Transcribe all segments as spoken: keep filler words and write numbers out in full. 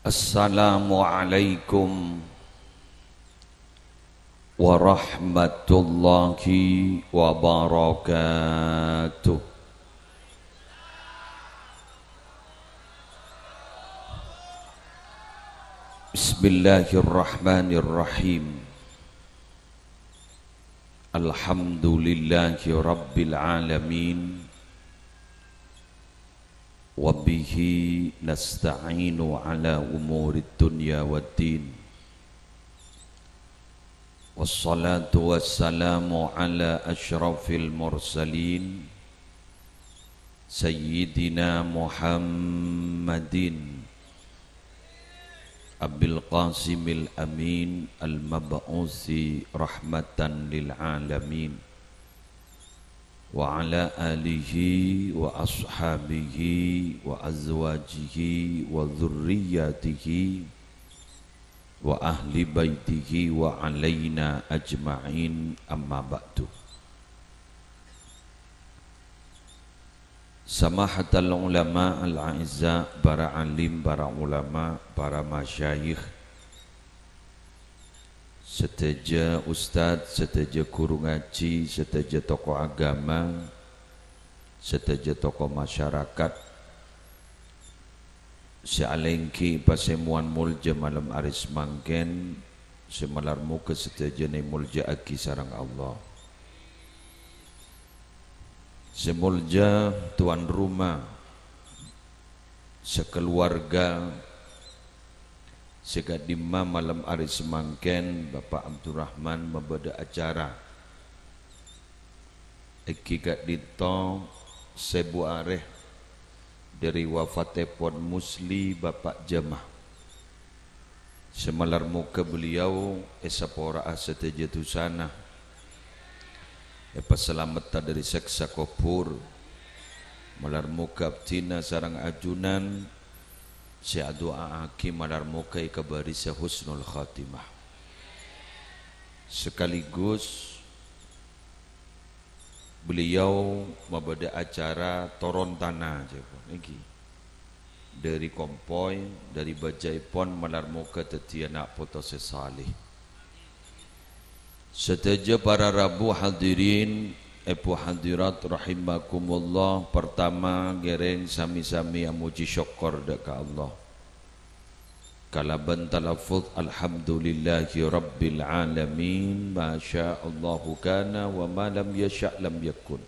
Assalamualaikum warahmatullahi wabarakatuh. Bismillahirrahmanirrahim. Alhamdulillahi rabbil alamin. Wa bihi nasta'inu ala umurid dunya waddin. Wassalatu wassalamu ala asyrafil mursalin, Sayyidina Muhammadin Abil Qasimil Amin al-mab'usi rahmatan lil alamin. Wa ala alihi wa ashabihi wa azwajihi wa dzurriyyatihi wa ahli baitihi wa alaina ajma'in, amma ba'du. Samahatal ulama al-a'izza, para alim, para ulama, para masyayikh, sadhâjâ ustad, sadhâjâ ghuru ngajhi, sadhâjâ tokoh agama, sadhâjâ tokoh masyarakat, sè alèngghi pasemowan molja malem arè samangkèn, sè malar moghâ sadhâjâna èmolja'aghi sareng Allah. Sè molja tuan rumah, sakaluwarga, sè ka'dimma malem arè samangkèn Bapak Abdurrahman mabâdâ acara. Èngghi ka'dinto sèbu arè dâri wafatèpon Musli Bapak Jama. Sè malar moghâ beliau èsapora'a sadhâjâ dusana, èpasalametta dâri sèksa kobhur. Malar moghâ abdhina sareng ajunan sè adu'a'aghi malar moghâ èkabârisa husnul khatimah. Sekaligus beliau mabâdâ acara toron tana, jâ' pon, èngghi. Dâri kompoy, dâri bâjâèpon malar moghâ dhâddhiyâ na' poto sè saleh. Sadhâjâ para rabu hadirin, èbhu hadirat rahimakumullah, pertama ngèrèng sami-sami amojhi sokkor dâ' ka Allah. Kalabân talaffuz, "Alhamdulillahi rabbil alamin, ma syaa Allahu kana, wa ma lam yasya' lam yakun.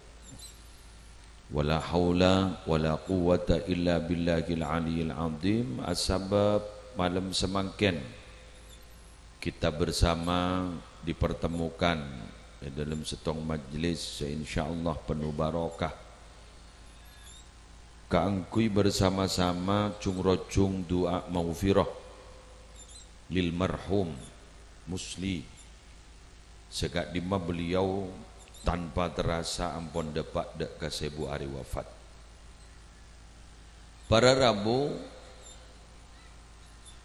Wa la haula wa la quwwata illa billahil aliyyil azim." Asabâb malem samangkèn kita bersama dipertemukan è dâlem sèttong majlis sè insyaallah penuh barokah. Kaangghuy bersama-sama jung-rojung du'a maghfirah lil marhum Musli, sè ka'dimma beliau tanpa terasa ampon dâpa' dâ' ka sèbu arè wafat. Para rabu,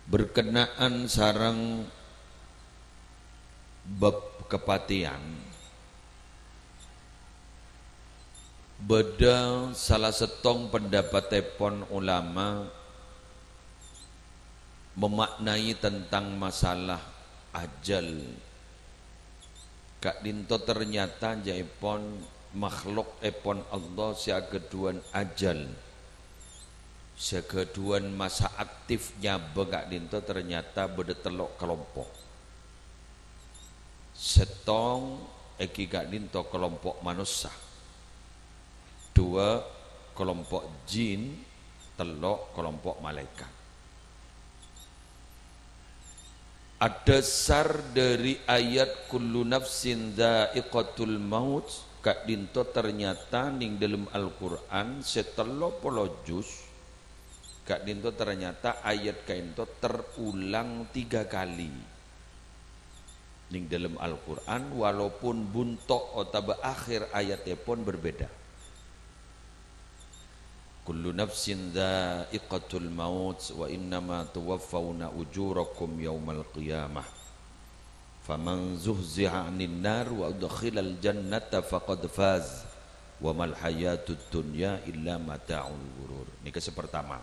berkenaan sareng bab kapatèyan, bâdâ sala sèttong pendapatèpon ulama memaknai tentang masalah ajal. Ka'dinto ternyata jâèpon makhlukèpon Allah sè aghâdhuwân ajal, sè aghâdhuwân masa aktif nyabâ ka'dinto ternyata bâdâ tello' kalompo'. Sèttong èngghi ka'dinto kalompo' manossa, duwâ' kalompo' jin, tello' kalompo' malaèkat. Adhâsar dâri ayat "Kullu nafsin dza'iqatul maut", ka'dinto ternyata neng dâlem Al-Qur'an sè tello polo juz, ka'dinto ternyata ayat ka'dinto terulang tiga kali neng dâlem Al-Qur'an, walaupun bunto' otabâ akhir ayatèpon berbeda. "Kullu nafsin dza'iqatul maut wa innama tuwaffauna ujurakum yaumal qiyamah. Faman zuhziha 'anin nar wa udkhilal jannata faqad faz. Wa mal hayatud dunya illa mata'ul ghurur." Nèka sè pertama.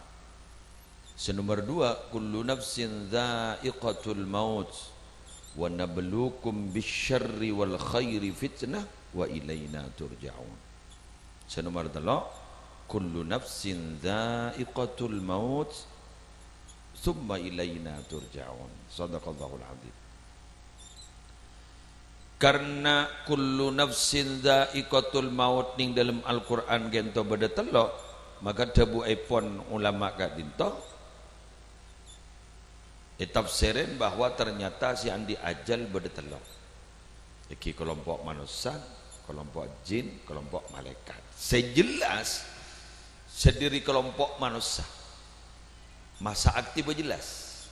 Sè nomer dua, "Kullu nafsin dza'iqatul maut, wa nabluukum bisyarri wal khairi fitnah, wa ilaina turja'un." Sè nomer tello', "Kullu nafsin dza'iqatul maut, tsumma ilaina turja'un." Shadaqallahul adzim. Karna kullu nafsin dza'iqatul maut neng dâlem Al-Qur'an ghânto bâdâ tello', maka dhâbuèpon ulama ka'dinto ètafsèrè bahwa ternyata sè andi' ajhâl bâdâ tello'. Èngghi kalompo' manossa, kalompo' jin, kalompo' malaèkat. Sè jelas, sè dhâri kalompo' manossa. Masa aktif jelas.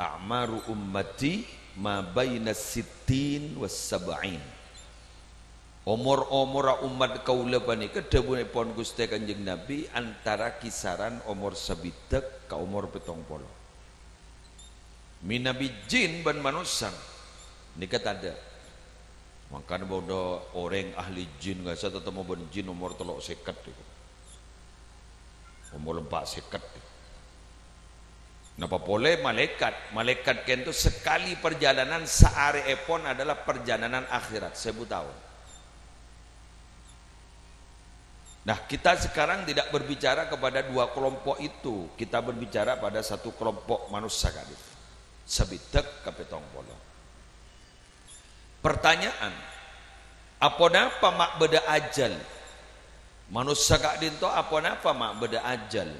"A'maru ummati ma baina sittin was sab'in." Omor-omorra ommat kaulâ panèka, dhâbuna Ghustè Kanjeng Nabi, antara kisaran omor sabidhâk ka omor pèttong polo. Mènabi jin bân manossa nèka tadâ'. Mangkana bâdâ orèng ahli jin ka'issa' tatemmo bân jin omor tello' sèket nèko. Omor empa' sèket. Napa polè malaèkat? Malaèkat ka'dinto sakali parjhâlânan saarèèpon adalah parjhâlânan akhèrat, sèbu taon. Nah, kita sekarang tidak berbicara kepada dua kelompok itu. Kita berbicara pada satu kelompok manossa ka'dinto. Sabidhâk ka pèttong polo. Pertanyaan, aponapa ma' bâdâ ajhâl? Manossa ka'dinto aponapa ma' bâdâ ajhâl?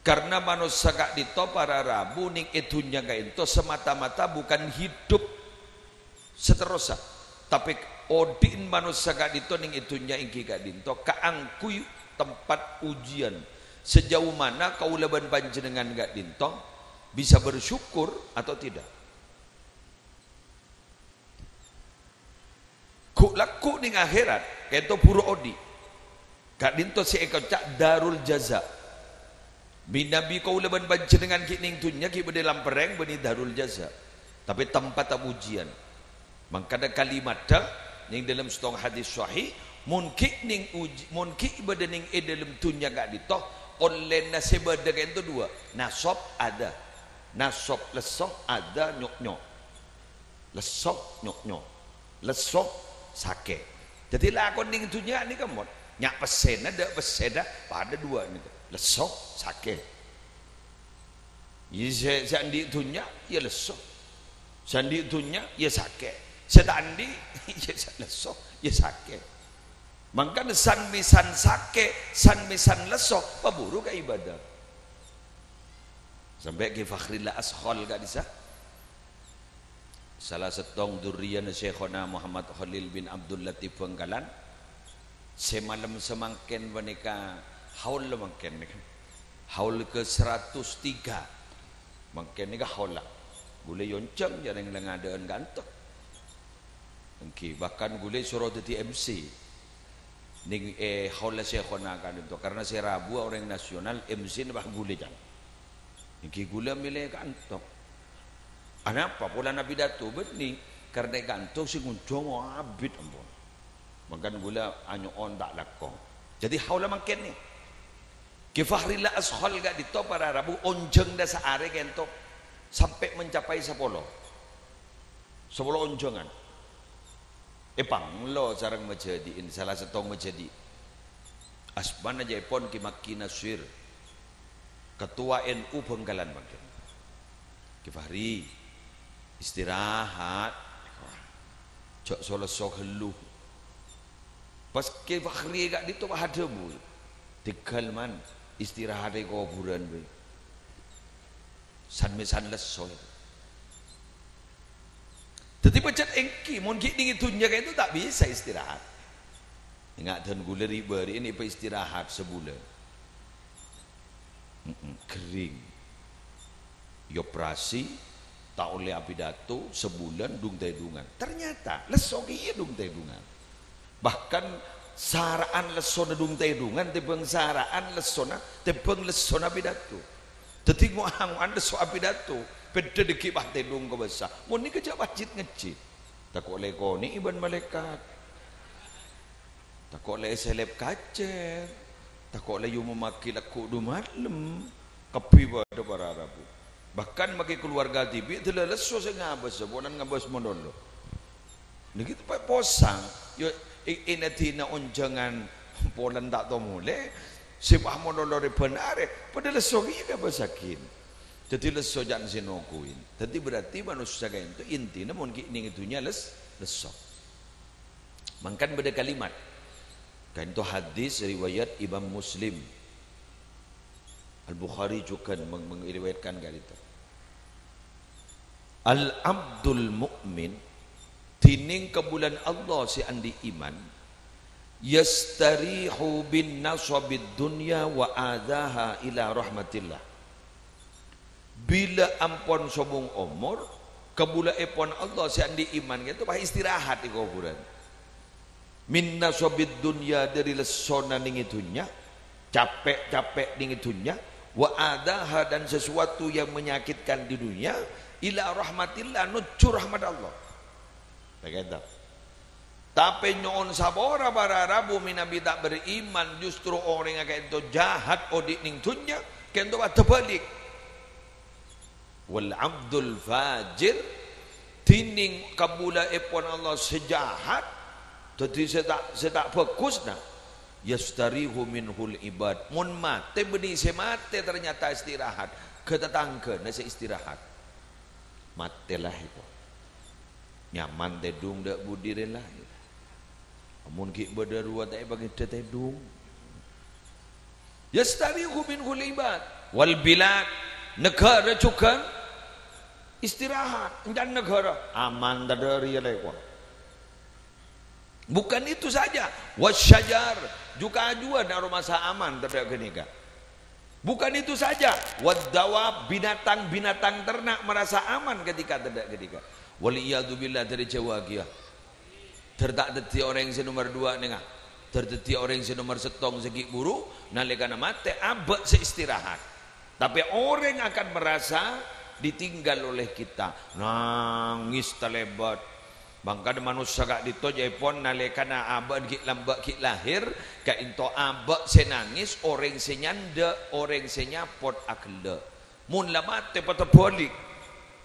Karna manossa ka'dinto para rabu neng è dhunnya ka'dinto semata-mata bukan hidup seterrossa, tapè odi'na manossa ka'dinto neng è dhunnya èngghi ka'dinto kaangghuy tempat ujian. Sejauh mana kaulâ bân panjhennengngan ka'dinto bisa bersyukur atau tidak? Ghu'-lagghu' neng akhèrat, ka'dinto buru odi'. Ka'dinto sè èkoca' Darul Jaza. Mènabi kaulâ bân panjhennengngan ghi' neng dhunnya ghi' bâdâ è Lamperrèng bânnè Darul Jaza. Tapè tempatta ujian. Mangkana kalimatta neng dâlem sèttong hadis sahih, mon ghi' neng uji-, mon ghi' bâdâ neng è dâlem dhunnya ka'dinto, ollèna sè bâdâ ka'dinto duwâ', nasab adza. Nasab lesso, adza nyo'-nyo'. Lesso, nyo'-nyo'. Lesso, sakè'. Dhâddhi lakon neng dhunnya nèka mon. Nya' pèssèna, dâ' pèssèna, padâ duwâ' nèka. Lesso, sakè'. Iyâ, sè, sè andi' dhunnya, iyâ lesso. Sè andi' dhunnya, iyâ sakè'. Sè ta' andi', iyâ sa-, lesso, iyâ sakè'. Mangkana san-mèsan sakè', san-mèsan lesso, paburu ka ibâdâ. Sampè' Ki Fakhrilla Askhol ka'dissa'. Sala sèttong durriyana Syaikhona Muhammad Khalil bin Abdul Latif Bhângkalan, sè malem samangkèn panèka haul mangkèn nèka. Haul ke seratus tiga. Mangkèn nèka haul. Ghulâ èyonjhâng jhâreng la ngadâ'ân ka'dinto. Èngghi, bahkan ghulâ èsoro dhâddhi M C. Neng è haul Syaikhona ka'dinto. Karna sè rabuwâ orèng nasional, M C-na pas ghulâ, can. Èngghi ghulâ mèlè ka'dinto. Anapa polana pidato bânnè? Karna è ka'dinto sè ngonjhâng abit ampon. Mangkana ghulâ anyo'on ta' lako. Dhâddhi haul mangkèn nè. Ki Fakhrilla Askhol ka'dinto para rabu onjhâng dâ' saarè ka'dinto sampè' mencapai sapolo. Sapolo onjhângan. Èpanglo sareng majhâdi'in, sala sèttong majhâdi'. Asmana jâèpon Ki Makki Nasir, ketua N U Bhângkalan mangkèn. "Ki Fakhri, istirahat. Jhâ' so-lesso ghâllu." Pas Ki Fakhri ka'dinto pas adhâbu, "Tèghâl, Man, istirahat è kobhurân bhâi." San-mèsan lesso. Dhâddhi pajhât èngghi, mon ghi' neng è dhunnya ka'dinto ta' bisa istirahat. Enga' dân ghulâ ri'-bâri'na èpaistirahat sabulân. Mm-mm, ghering. Èoperasi, ta' ollè apidato, sabulân dung-tèdungan. Ternyata, lesso kèya dung-tèdungan. Bahkan sara'an lessona dung-tèdungan tèmbhâng sara'an lessona, tèmbhâng lessona pidato. Dhâddhi ngo'-ango'an lesso apidato, bhidhâ dhâggi' pas tèdung kobâsa. Mon nèka jhâ' wajib ngejjhit. Tako' la èkonè'è bân malaèkat. Tako' la èsèlèp kacèr. Tako' la èomommaghi lagghu' du-malem. Kabbhi padâ para rabu. Bahkan makè kalowarga dhibi' dâlâ lesso sè ngabâs, polana ngabâs malolo. Nèka pa-, posang. Yo, è-, èna dina onjhângan polana ta' tao molè, sè pas malolo rèbân arè, padâ lesso kèya ngabâsaghi. Dhâddhi lesso jhân sè nokowin. Dhâddhi berarti manossa ka'ènto intina mon ghi' nèng è dhunnya les-, lesso. Mangkana bâdâ kalimat. Ka'ènto hadis riwayat Imam Muslim. Al-Bukhari jhughân meng-, meng-, meriwayatkan ka'dinto. Al-abdul mu'min, dhinèng kabulâna Allah sè andi' iman, yastarihu bin nasabid dunya wa adzaha ila rahmatillah. Bilâ ampon sobung omor, kabulâèpon Allah sè andi' iman ka'ènto pas istirahat è kobhurân. Min nasabid dunya, dâri lessona nèng è dhunnya, capè'-capè' nèng è dhunnya, wa adzaha, dan sesuatu yang menyakitkan di dunia, ila rahmatillah, nojjhu rahmat Allah. Begitu. Tapè nyo'on sapora para rabu mènabi ta' beriman, justru orèngnga ka'ènto jahat odi' nèng dhunnya, ka'ènto pas tabâlik. Wal abdul fajir, dhinèng kabulâèpon Allah sè jahat, dhâddhi sè ta', sè ta' bhâghus, na, yastarihu minhul ibad. Mon matè bânnè sè matè ternyata istirahat, ghâ tatangghâna sè istirahat. Matè la èko. Nyaman tèdung dâ' budi rè la. Mon ghi' bâdâ rowa ta' èpangèdhâ tèdung. Yastarihu minhul ibad. Wal bilad, naghârâ jhughân istirahat. Èncan naghârâ aman tadâ' rèya la èko. Bukan itu saja, wasyajar, jhughân ajuwân aromasa aman tadâ' ghânèka. Bukan itu saja, waddawab, binatang-binatang ternak merasa aman ketika tadâ' ghânèka. Wal iyadzu billah, dâri jhâuwâ kèya. Dâr ta' dhâddhiyâ orèng sè nomer duwâ' nènga. Dâr dhâddhiyâ orèng sè nomer sèttong sè ghi' buru, nalèkana matè, abâ' sè istirahat. Tapè orèng akan merasa ditinggal oleh kita. Nangès talèbât. Mangkana manossa ka'dinto jhâ' èpon nalèkana abâ' ghi' lambâ' ghi' lahèr, ka'dinto abâ' sè nangès, orèng sè nyandhâ', orèng sè nyapot aghellâ'. Mon la matè, patè bâlik.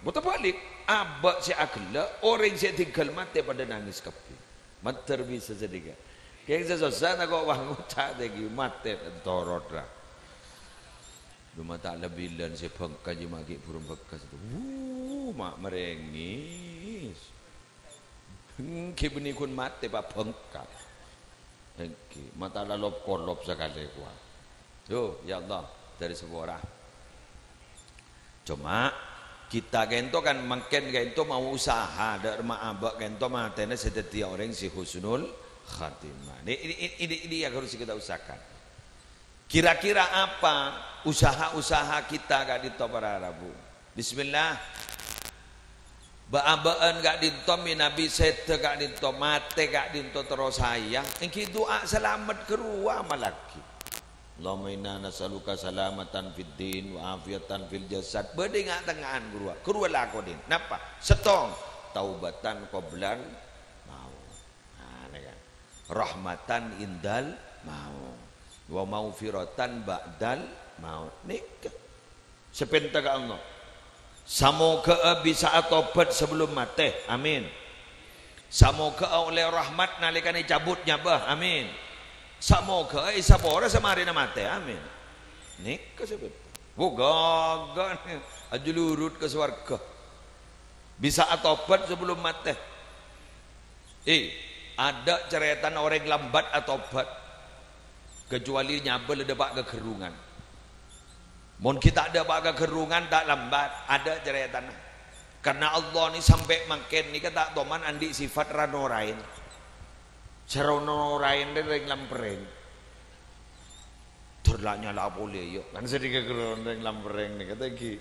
Patè bâlik. Abâ' sè aghellâ', orèng sè èdinggal matè padâ nangès kabbhi. Mandhâr bisa sanèka. Kèng sè sossa tako' wah ngoca' tèngghi matè torot ra. Dhu ma' ta' la bilân sè bhângka jiyâ ma' ghi' bhuru bhâkkas. Wuh, ma' marèngès. Èngghi bânnè ghun matè pabhângka. Èngghi, ma' ta' la lop-kolop sakalè kowa. Yo, ya Allah, dâri sapora. Coma, kita ka'dinto kan mangkèn ka'dinto mau usaha, dâ' remma abâ' ka'dinto matèna sè dhâddhiyâ orèng sè husnul khatimah. Ini, ini, ini, ini yang harus kita usahakan. Kira-kira apa usaha-usaha kita ka'dinto para rabu? Bismillah. Bâ'-abâ'ân ka'dinto mènabi sèdhâ ka'dinto, matè ka'dinto terro sayang, èngghi du'a salamet ghâruwa malaghi. Allahumma inna nas'aluka salamatan fid din wa afiyatan fil jasad. Bâdâ è nga'-tengnga'an ghâruwa. Ghâruwa lakonè. Napa? Sèttong, taubatan qoblal maut. Nah, nèka. Rahmatan indal maut. Wa maghfiratan ba'dal maut. Nèka. Sapènta ka Allah. Samoghâ'â bisa atobhât sabellum matè. Amin. Samoghâ'â ollè rahmat nalèkana cabut nyabâ. Amin. Samoghâ'â èsapora samarèna matè. Amin. Nèka sapènta. Wo, ghâghâ nè. Ajulurut ka sowarghâ. Bisa atobhât sabellum matè. Eh, adâ' carètana orèng lambat atobhât, kecuali nyabâ la dâpa' ka ghârrungan. Mon ghi' ta' dâpa' ka ghârrungan, ta' lambat, adâ' carètana. Karna Allah nè sampè' mangkèn nèka ta' toman andi' sifat ra-noraèn. Sè ra-noraèn rè rèng lamperrèng. Dâr la nyala polè, yâ. Kan sè dhika ghârrungan rèng lamperrèng nèka tèngghi.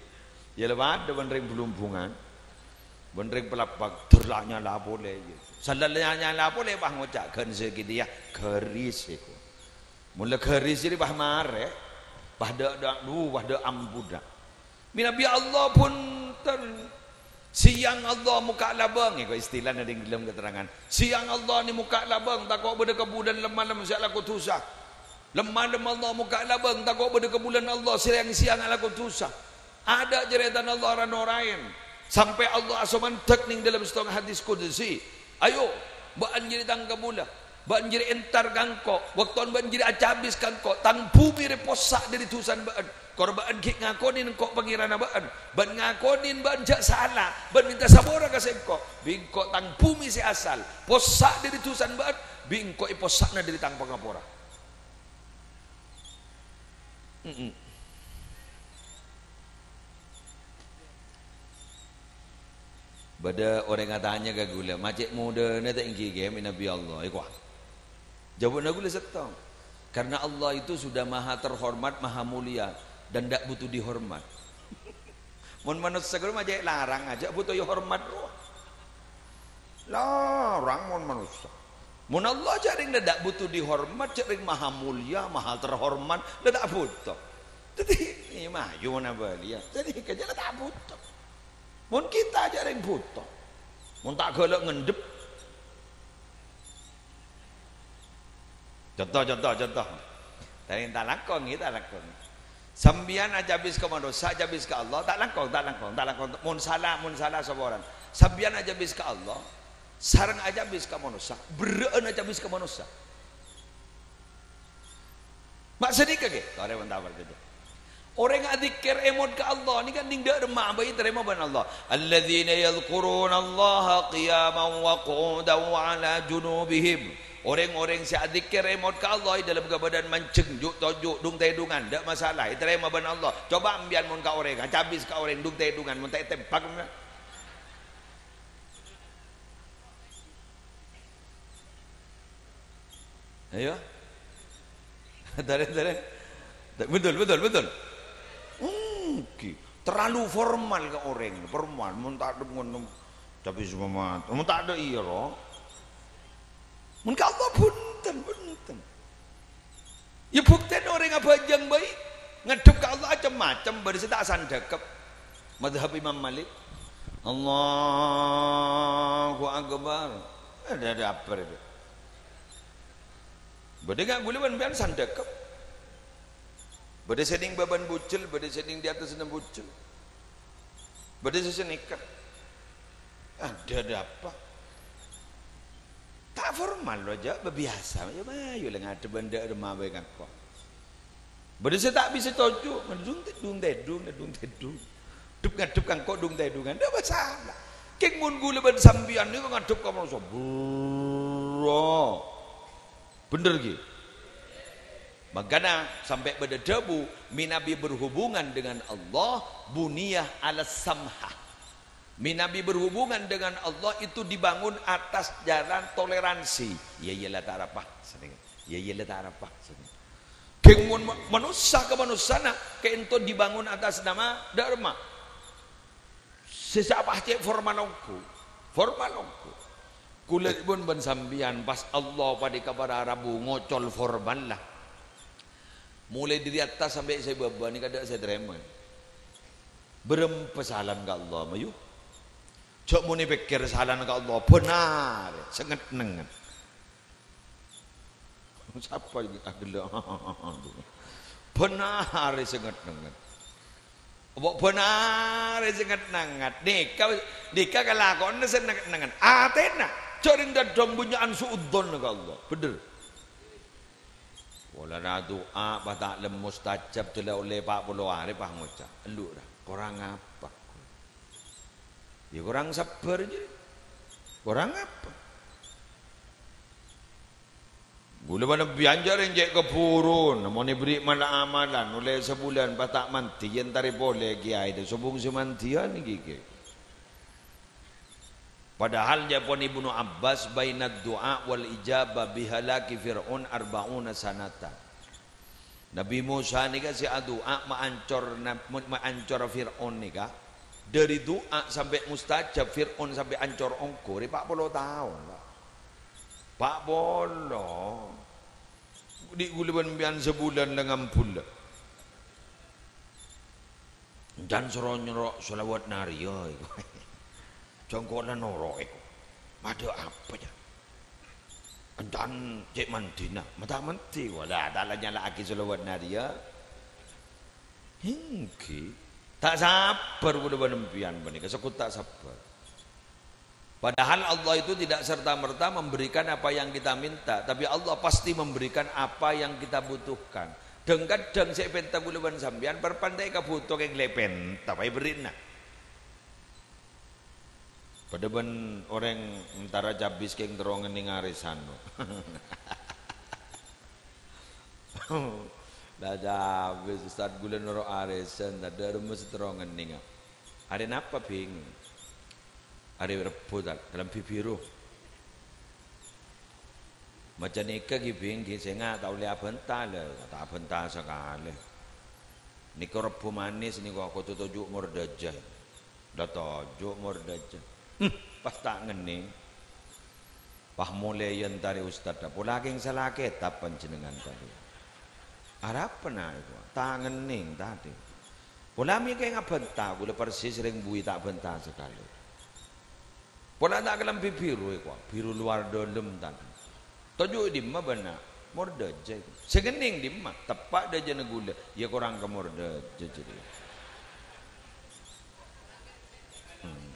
Yâ la padâ bân rèng Blumbungan. Bân rèng Pelapak, dâr la nyala polè, yâ. Sala la nyala polè, pas ngoca', "Ghân sè ghi' dhiyâ, ghâris èko." Mon la ghâris jârèya pas marè, pas dâ', dâ', dhu, pas dâ' ampon dâ'. Mènabi Allah bhunten. Sèyang Allah mokka' labâng, èko istilana rèng ghellem keterangan. Sèyang Allah nè mokka' labâng, tako' bâdâ kabudhân lem-malem sè alako dhusa. Lem-malem Allah mokka' labâng, tako' bâdâ kabulâna Allah, sèyang-sèyang alako dhusa. Adâ' carètana Allah ra-noraèn. Sampè' Allah asomantèk neng dâlem sèttong hadis qudsi, "Ayo, bâ'ân jârèya tang kabulâ. Bâ'ân jârèya entar ka engko'. Bâktowan bâ'ân jârèya acabis ka engko'. Tang bhumè rè possa' dâri dhusana bâ'ân. Kor bâ'ân ghi' ngakonè engko' Pangèranna bâ'ân. Bâ'ân ngakonè bâ'ân jâ' sala. Bâ'ân mènta sapora ka sèngko'. Bi' engko' tang bhumè sè asal. Possa' dâri dhusana bâ'ân. Bi' engko' èpossa'na dâri tang pangapora." Mm-mm. Bâdâ orèng atanya ka ghulâ, "Ma' cè' modâna ta' ènggi kèya mè' Nabbhi Allah, èkowa?" Jâwâbbhâ ghulâ sèttong, "Karena Allah itu sudah maha terhormat, maha mulia, dan ndak butuh dihormat." Mon manossa ghulâ ma' cè' larang, ajâ' butuh èhormat rowa. Larang mon manossa. Mon Allah jâ' rèng ndak butuh dihormat, jâ' rèng maha mulia, maha terhormat, la ta' butuh. Dhâddhi, iyâ mayu mon abâliyâ. Dhâddhi, kèya la ta' butuh. Mon kita jâ' rèng butuh. Mon ta' ghâlâ' ngendhep. Conto, conto, conto. Tadi ta' langkong, ya, ta' langkong. Sampèyan acabis ka manossa, acabis ka Allah, ta' langkong, ta' langkong, ta' langkong. Mon sala, mon sala saporana. Sampèyan acabis ka Allah, sareng acabis ka manossa, berrâ'ân acabis ka manossa. Ma' sanèka, ghi? Torè mon tawar kèya. Orèng adzikir èmot ka Allah, nèka neng dâ' remma bhâi ètarèma bân Allah. "Alladzina yadzkurunallaha qiyaman wa qu'udan wa 'ala junubihim." Orèng-orèng sè adzikir èmot ka Allah è dâlem kabâdâ'ân manjeng, ju'-toju', dung-tèdungan, dâ' masalah, ètarèma bân Allah. Coba empèyan mon ka orèng, acabis ka orèng, dung-tèdungan, mon ta' ètèmbhâk. Ayo. Tarè, tarè. Betul, betul, betul. Oke. Terlalu formal ka orèng, formal. Mon ta' ngono, tapi semua, mon ta' iyâ, ro. Mon ka Allah bhunten, bhunten. Yâ, buktèna orèng abhâjâng bhâi. Ngadhep ka Allah cem-macem, bâdâ sè ta' sandhâkep. Madhab Imam Malik. Allahu Akbar. Ada, ada apa itu? Bâdâ nga' ghulâ bân empèyan sandhâkep. Bâdâ sè neng bâbâna bujel, bâdâ sè neng di atasna bujel. Bâdâ sè sanèka. Ada, ada apa? Ta' formal lo, jâ', biyasa. Yâ, mayu la ngadhep bân dâ' remma bhâi ka engko'. Bâdâ sè ta' bisa toju', dung-tèdung, tèdung, dung-tèdung. Dhep-ngadhep ka engko' dung-tèdungan, dâ' masalah. Kèng mon ghulâ bân sampèyan nèko ngadhep ka manossa, bro. Bhender, ghi? Mangkana sampè' bâdâ dhâbu, mènabi berhubungan dengan Allah, buniyah ala samhah. Mènabi berhubungan dengan Allah itu dibangun atas jalan toleransi. Iyâ, iyâ, la ta' arapa, sanèka. Iyâ, iyâ, la ta' arapa, sanèka. Kèng mon ma-, manossa ka manossana, kaènto dibangun atas nama dharma. Sè sapa cè' formal ongghu. Formal ongghu. Ghulâ pon bân sampèyan pas Allah panèka para rabu ngocol formal la. Molaè dâri attas sampè' sè bâbâ nèka tadâ' sè tarèma. Bârâmpa salana ka Allah, mayu. Jhâ' mon èpèkkèr salana ka Allah, bhânar, sè ngèt-nèngèt. Sapa ini? Ah, ghellâ'. Bhânar sè ngèt-nèngèt. Apa bhânar sè ngèt-nèngèt? Nèka, nèka kalakowanna sè ngèt-nèngèt. Atèna, jhâ' rèng dhâddhâ bânnya'an su'udzon ka Allah. Bhender. Polana du'a pas ta' lem mustajab, dâlla ollè pa' polo arè pas ngoca', "Ellura, korang apa?" Yâ korang sabbhâr jârèya. Korang apa? Ghulâ panèka biyasa rèng cè' kabhuruna, mon èberri' mala-amalan, ollè sabulân pas ta' mandhi, èntarè polè kèyaè, dâ' sobung sè mandhiyân nèkè. Padahal ca'èpon Ibnu Abbas, "Bainad du'a wal ijabah bihalaki Fir'aun arba'una sanatan." Nabbhi Mosa nèka sè adu'a maancor Nab-, maancor Fir'aun nèka, dâri du'a sampè' mustajab, Fir'aun sampè' ancor ongghu, rè pa' polo taon, Pak. Pa' polo. Dhi' ghulâ bân sampèyan sabulân la ngambulâ. Jhân soro nyoro' shalawat nariyah, èko. Jhâ' engko' la noro', èko. Padâ apa, jâ? Enten cè' mandina, menta-menti. Wala, ta' la nyala'aghi shalawat nariyah. Èngghi. Ta' sabbhâr kaulâ bân sampèyan panèka, sèngko' ta' sabbhâr. Padahal Allah itu tidak serta-merta memberikan apa yang kita minta, tapi Allah pasti memberikan apa yang kita butuhkan. Dhâng-kadhâng sè èpènta kaulâ bân sampèyan, parpanta èkabhuto kèng lè pènta, pas èberri'na. Padâ bân orèng entara cabis kèng terro ngennèng arèsan, no. La cabis, Ustaz, kaulâ noro' arèsan, tadâ' remma sè terro ngennèng. Arè napa, Bhing? Arè Rebbhu, ta', kalambhi biru. Maca nèka ghi, Bhing, ghi, sènga' ta' ollè abhânta, lè, ta' abhânta sakalè. Nèka Rebbhu manès nèka, kodhu toju' mordâjâ. Dâ' toju' mordâjâ. Hmm, pas ta' ngennèng. Pas molè èyentarè ustadda, "Pola kèng sala kètab panjhennengngan tadâ'." "Arapa na' èko?" "Ta' ngennèng tadâ'." "Pola mè' kèng abhânta, kaulâ persis rèng buwi ta' abhânta sakalè." Pola ta' kalambhi biru èko, biru lowar dâlem tadâ'. Toju' è dimma bâ'na? Mordâjâ èko. Sè ngennèng dimma? Teppa' dâjâna kaulâ. Iyâ korang ka mordâjâ jârèya. Hmm.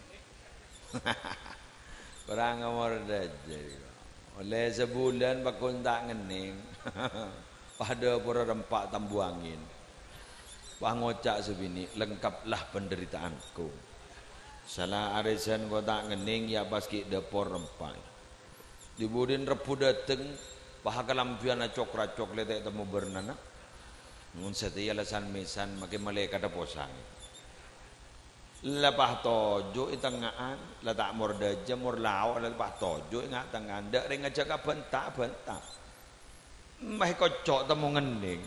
Korang ka mordâjâ èko. Ollè sabulân pagghun ta' ngennèng. Pas dâporra rempa' tambu angèn. Pas ngoca' sè binè', "Lengkaplah penderitaanku." Sala arèsan ko ta' ngennèng, iyâ pas ghi' dâpor rempa'. Dhi-budhina Rebbhu dâteng, pas kalambhiyân acok-racok lè ta' ètemmo bârnana. Mon satèya la san-mèsan, makè malaèkadda posang. La pas toju' è tengnga'an, la ta' mordâjâ, morlao, la pas toju' è nga'-tengnga'an. Dâ' rèng ajâ' ka bânta-bânta. Mè' kocco' temmo ngennèng.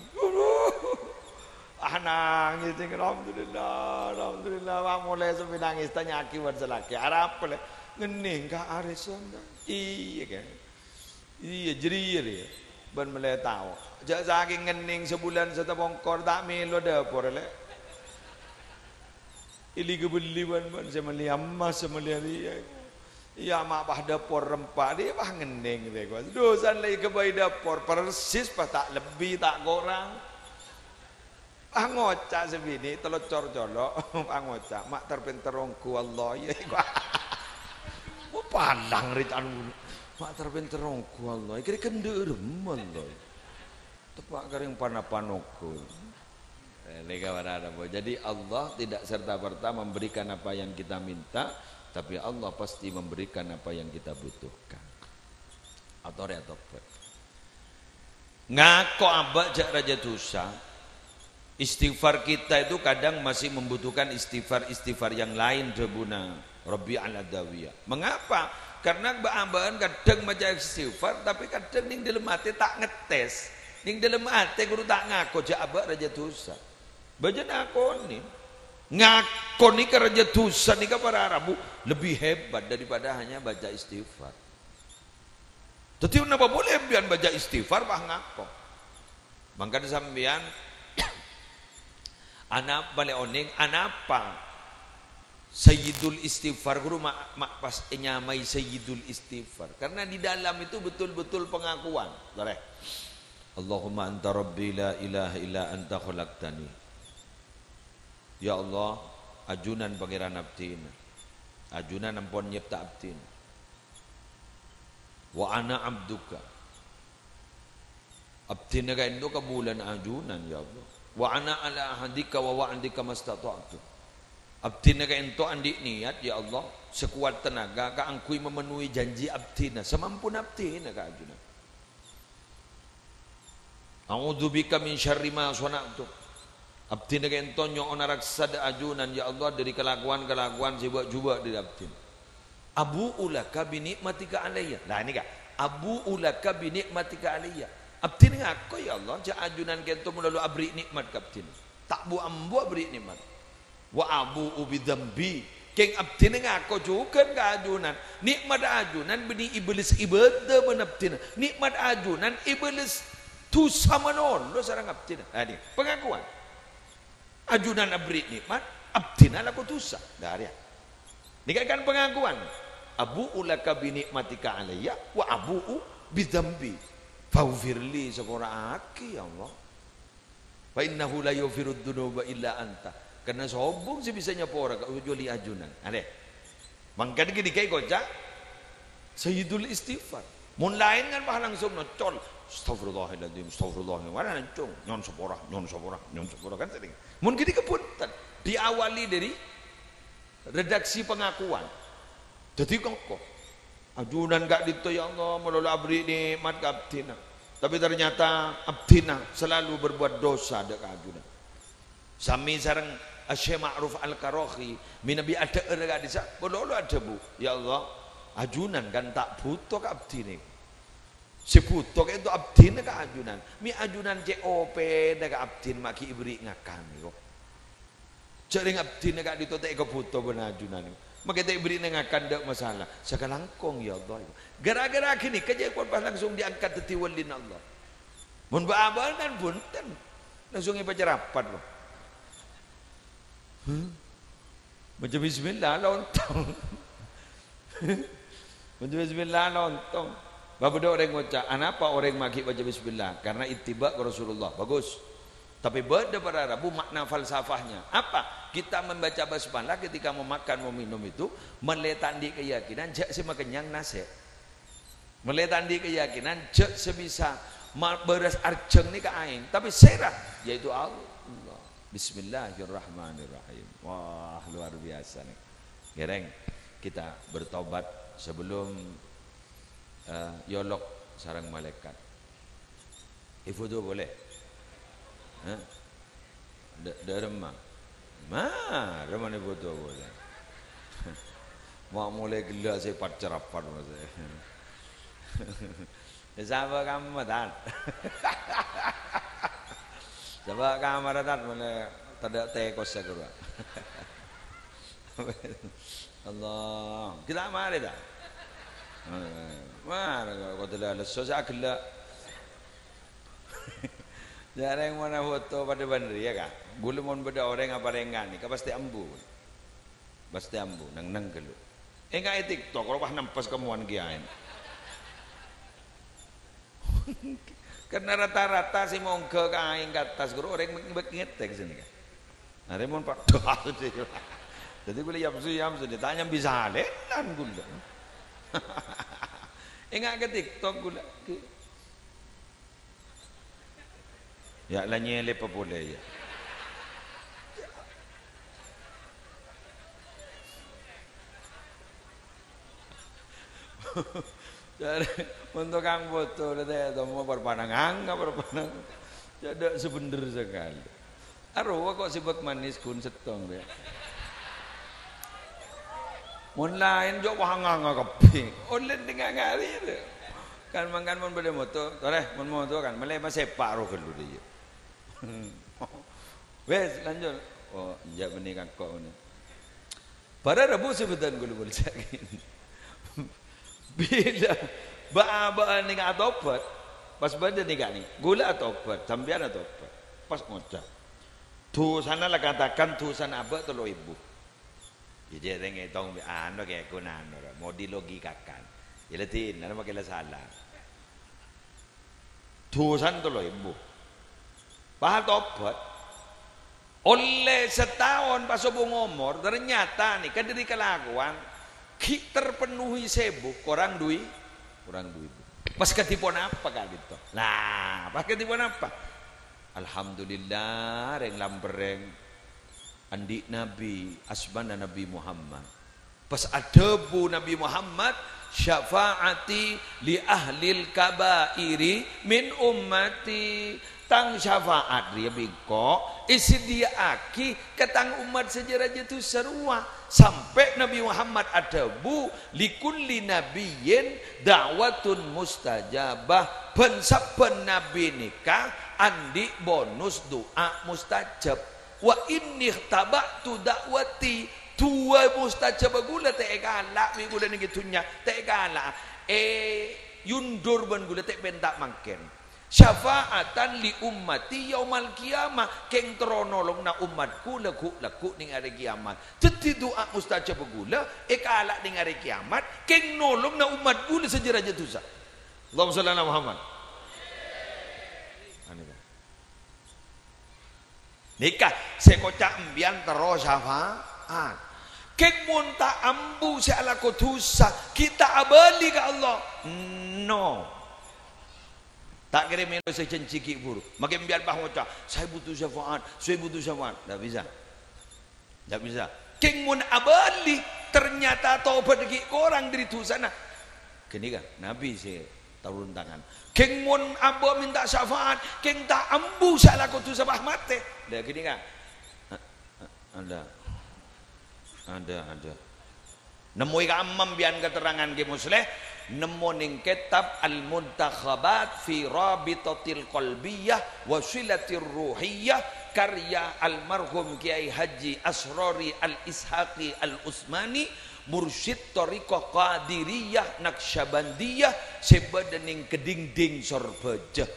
Ah, nangès, cèng, "Alhamdulillah, alhamdulillah." Wah, molaè sampè' nangès, tanya'aghi bân sè lakè', "Arapa, Lè'?" "Ngennèng ka arèsan, Kang." "Iyâ, Kang." "Iyâ, jârèya, rè." Bân molaè tao. Jâ' sakèng ngennèng sabulân sè tapongkor, ta' mèlo dâpor, Lè'. Èlèghâ bellî bân, bân sè mellè emmas, sè mellè rèya. Iyâ, ma' pas dâpor rempa', dhi' pas ngennèng rè, ko. Dusana la èghâbây dâpor, persis pas ta' lebbi, ta' korang. Pas ngoca' sè binè', tello cor-colo', pas ngoca', "Ma' ter-pènter ongghu Allah, iyâ, ko." Wah, palang rè can. "Ma' ter-pènter ongghu Allah, kèra-kèra dâ'remma Allah. Teppa' ka rèng pan-apan ongghu." Eh, nèka para rabu. Jadi, Allah tidak serta-merta memberikan apa yang kita minta, tapi Allah pasti memberikan apa yang kita butuhkan. Ator ya tobat. Ngako abâ' jâ' rajâ dusa. Istighfar kita itu kadang masih membutuhkan istighfar-istighfar yang lain, dhâbuna Rabi' Al-Adawiyah. Mengapa? Karena bâ'-abâ'ân kadhâng maca istighfar, tapè kadhâng neng dâlem atè ta' ngetes. Neng dâlem atè ghuru ta' ngako jâ' abâ' rajâ dusa. Bâjâ ngakonè. Ngakonè ka rajâ dusa nèka para rabu lebih hebat daripada hanya baca istighfar. Dhâddhi, napa polè sampèyan baca istighfar, pas ngako. Mangkana sampèyan, ana' palè onèng, anapa Sayyidul Istighfar ghuru ma', ma' pas ènyamaè Sayyidul Istighfar? Karena di dalam itu betul-betul pengakuan. Torè. "Allahumma anta rabbi la ilaha illa anta khalaqtani." Ya Allah, ajunan Pangèran abdhina. Ajunan ampon nyèpta abdhina. "Wa ana abduka." Abdhina ka'ènto kabulâna ajunan, ya Allah. "Wa ana ala ahdika wa wa'dika mastata'tu." Abdhina ka'ènto andi' niyat, ya Allah, sakowat tenaga kaangghuy mamenuhi janji abdhina, samampuna abdhina ka ajunan. "A'udzubika min syarri ma shana'tu." Abdhina ka'ènto nyo'ona raksa dâ' ajunan, ya Allah, dâri kalakowan-kalakowan sè bâ'-jhubâ' dâri abdhina. "Abu'u laka bi ni'matika alayya." Lah, nèka, "Abu'u laka bi ni'matika alayya." Abdhina ngako, ya Allah, jâ' ajunan ka'ènto malolo aberri' nè'mat ka abdhina. Ta' bu-ambu aberri' nè'mat. "Wa abu'u bi dzambi." Kèng abdhina ngako jhughân ka ajunan. Nè'mat ajunan bânnè èbâles ibâdâ bân abdhina. Nè'mat ajunan èbâles dusa malolo sareng abdhina. Nah, nèka, pangakowan. Ajunan aberri' nè'mat, abdhina alako dusa. Dâ' rèya. Nèka kan pangakowan. "Abu'u laka bi ni'matika alayya wa abu'u bidzambi, faghfirli, sapora'aghi, ya Allah. Fa innahu la yaghfirudz dzunuba illa anta. Karena sobung sè bisa nyapora, kajhâbhâli ajunan. Arè. Mangkana ghânèka èkoca' Sayyidul Istighfar. Mon laèn kan pas langsung nocol, "Astagfirullahaladzim, astagfirullahaladzim." Wah, langsung, "Nyo'on sapora, nyo'on sapora, nyo'on sapora." Kan sering. Mon ghânèka bhunten. Diawali dari redaksi pengakuan. Dhâddhi kongko. "Ajunan ka'dinto, ya Allah, malolo aberri' nè'mat ka abdhina. Tapè ternyata abdhina selalu berbuat dosa dâ' ka ajunan." Samè sareng Syekh Ma'ruf Al-Karahi, manabi adhâ'âr ka'dissa', malolo adhâbu, "Ya Allah, ajunan kan ta' bhuto ka abdhina. Sè bhuto ka'dinto abdhina ka ajunan. Mè' ajunan cè' opèna ka abdhina ma' ghi' èberri' ngakan, kok." Jhâ' rèng abdhina ka'dinto ta' èkabhuto bân ajunan. Makè ta' èberri'na ngakan, ta' masalah. Sakalangkong, ya Allah. Ghâra-ghâra ghânèka jhâ' pas langsung diangkat dhâddhi walina Allah. Mon bâ'-abâ'ân kan bhunten. Langsung èpacarapat, kok. Huh? Maca bismillah, lontong. Maca bismillah, lontong. Bâ' bâdâ orèng ngoca', "Anapa orèng ma' ghi' maca bismillah?" Karena ittiba' ka Rasulullah. Bagus. Tapè bâdâ para rabu makna falsafahnya. Apa? Kita membaca basmalah ketika memakan, meminum itu, mèlè ta' andi' keyakinan jhâ' sè makennyang nasè'. Mèlè ta' andi' keyakinan jhâ' sè bisa ma-, bârâs arjhâng nèka aèng, tapè sèra, yaitu Allah. Bismillahirrahmanirrahim. Wah, luar biasa nèka. Ngèrèng kita bertobat sebelum, eh, èolok sareng malaèkat. Èfoto polè? Hah? Dâ-, dâremma? Ma, dâremma nè foto polè? Ma' molaè ghellâ' sè pat-carapat, Mas. Yâ, sabâ' kamma, Tat. Sabâ' kamma, Tat, mèlè tadâ' tèkossa ghâruwa. Allah. Kita marè, ta'? Marè, kok, kok tadâ' lesso sè aghellâ'. Jhâ' rèng mon afoto padâ bân rèya, Ka'. Ghulâ mon bâdâ orèng aparèng nganèka, pastè ambu. Pastè ambu, neng-neng ghâllu. Enga' è TikTok, rowa nempes kemowan kèyaèna. Karena rata-rata sè mongghâ ka aèng ka attas, ghuru orèng nge-, ngetek sènè, Ka'. Arè mon padâ. Dhâddhi ghulâ yam-sèyam sènè, ta' nyambi salènan ghulâ. Enga' ka TikTok ghulâ. Yâ, la nyèlèp polè, yâ. Jhâ' rèng, mon tokang foto, la tè-, tomo parpanang, anga parpanang. Jhâ' dâ' sè bhendher sakalè. Arowa kok sè bâk manis ghun sèttong, rè. Mon laèn, jhâ' wah nganga kabbhi. Ollè nènga ngarè, rè. Kan mangkana mon bâdâ moto, torè, mon moto kan, mèlè masèpa' ro ghâllu, dhiyâ. Wes, lanjut. Oh, enjâ' bânnè kangko' bânnè. Para rabu sè bâdân ghulâ molja'aghi. Bilâ bâ'-abâ'ân nèka atobhât, pas bâdâ nèka nè, ghulâ atobhât, sampèyan atobhât. Pas ngoca', dusana la katakan dusana abâ' tello èbu. Jhâ' rèng ètong bi' anu kè ghun anu, ra, modi logikakan. Yâ la dinana makè la sala. Dusana tello èbu. Pas atobhât. Ollè sataon pas sobung omor, ternyata nèka dhâri kalakowan ghi' terpenuhi sèbu, korang du è-, korang du èbu. Pas kadhi ponapa ka'dinto? Nah, pas kadhi ponapa? Alhamdulillah, rèng Lamperrèng andi' nabbhi, asmana Nabbhi Muhammad. Pas adhâbu Nabbhi Muhammad, "Syafa'ati li ahlil kaba'iri min ummati." Tang syafa'at rèya bi' engko' èsadhiyâ'aghi ka tang ommat sè jâ-rajâ dusa rowa. Sampè' Nabbhi Muhammad adhâbu, "Li kulli nabiyyin da'watun mustajabah." Bân-sabbhân nabbhi nèka andi' bonus du'a mustajab. "Wa inni ikhtaba'tu da'wati." Du'a mustajabhâ ghulâ ta' èkala' bi' ghulâ nèng è dhunnya, ta' èkala'. Èyundur bân ghulâ ta' pènta' mangkèn. "Syafa'atan li ummati yaumal qiyamah." Kèng terro nolongnga ommat ghulâ ghu'-lagghu' nèng arè kèyamat. Dhâddhi du'a mustajabhâ ghulâ èkala' nèng arè kèyamat, kèng nolongnga ommat ghulâ sè jâ-rajâ dusa. Allahumma shalli ala Muhammad. Anèka. Nèka sè èkoca' empèyan terro syafaat. Kèng mon ta' ambu sè alako dhusa, ghi' ta' abâli ka Allah. No. Ta' kèra mèlo sè jhânjhi ghi' bhuru. Makè empèyan pas ngoca', "Saya butuh syafaat, saya butuh syafaat." Ndak bisa. Ndak bisa. Kèng mon abâli, ternyata tobat ghi' korang dhâri dhusana. Ghânèka, Nabi sè turun tangan. Kèng mon abâ' mènta syafaat, kèng ta' ambu sè alako dhusa pas matè. Lah ghânèka. Ada. Ada, ada. Nemmoè ka'emma empèyan katerrangan Kè Musleh, nemmo neng kètab Al-Muntakhabat fi Rabitatil Qalbiyah wa Silatir Ruhiyah, karya almarhum Kiai Haji Asrori Al-Ishaqi Al-Utsmani, mursyid thariqah Qadiriyah Naqsyabandiyah sè bâdâ neng Kedingding Sorbhâjâ.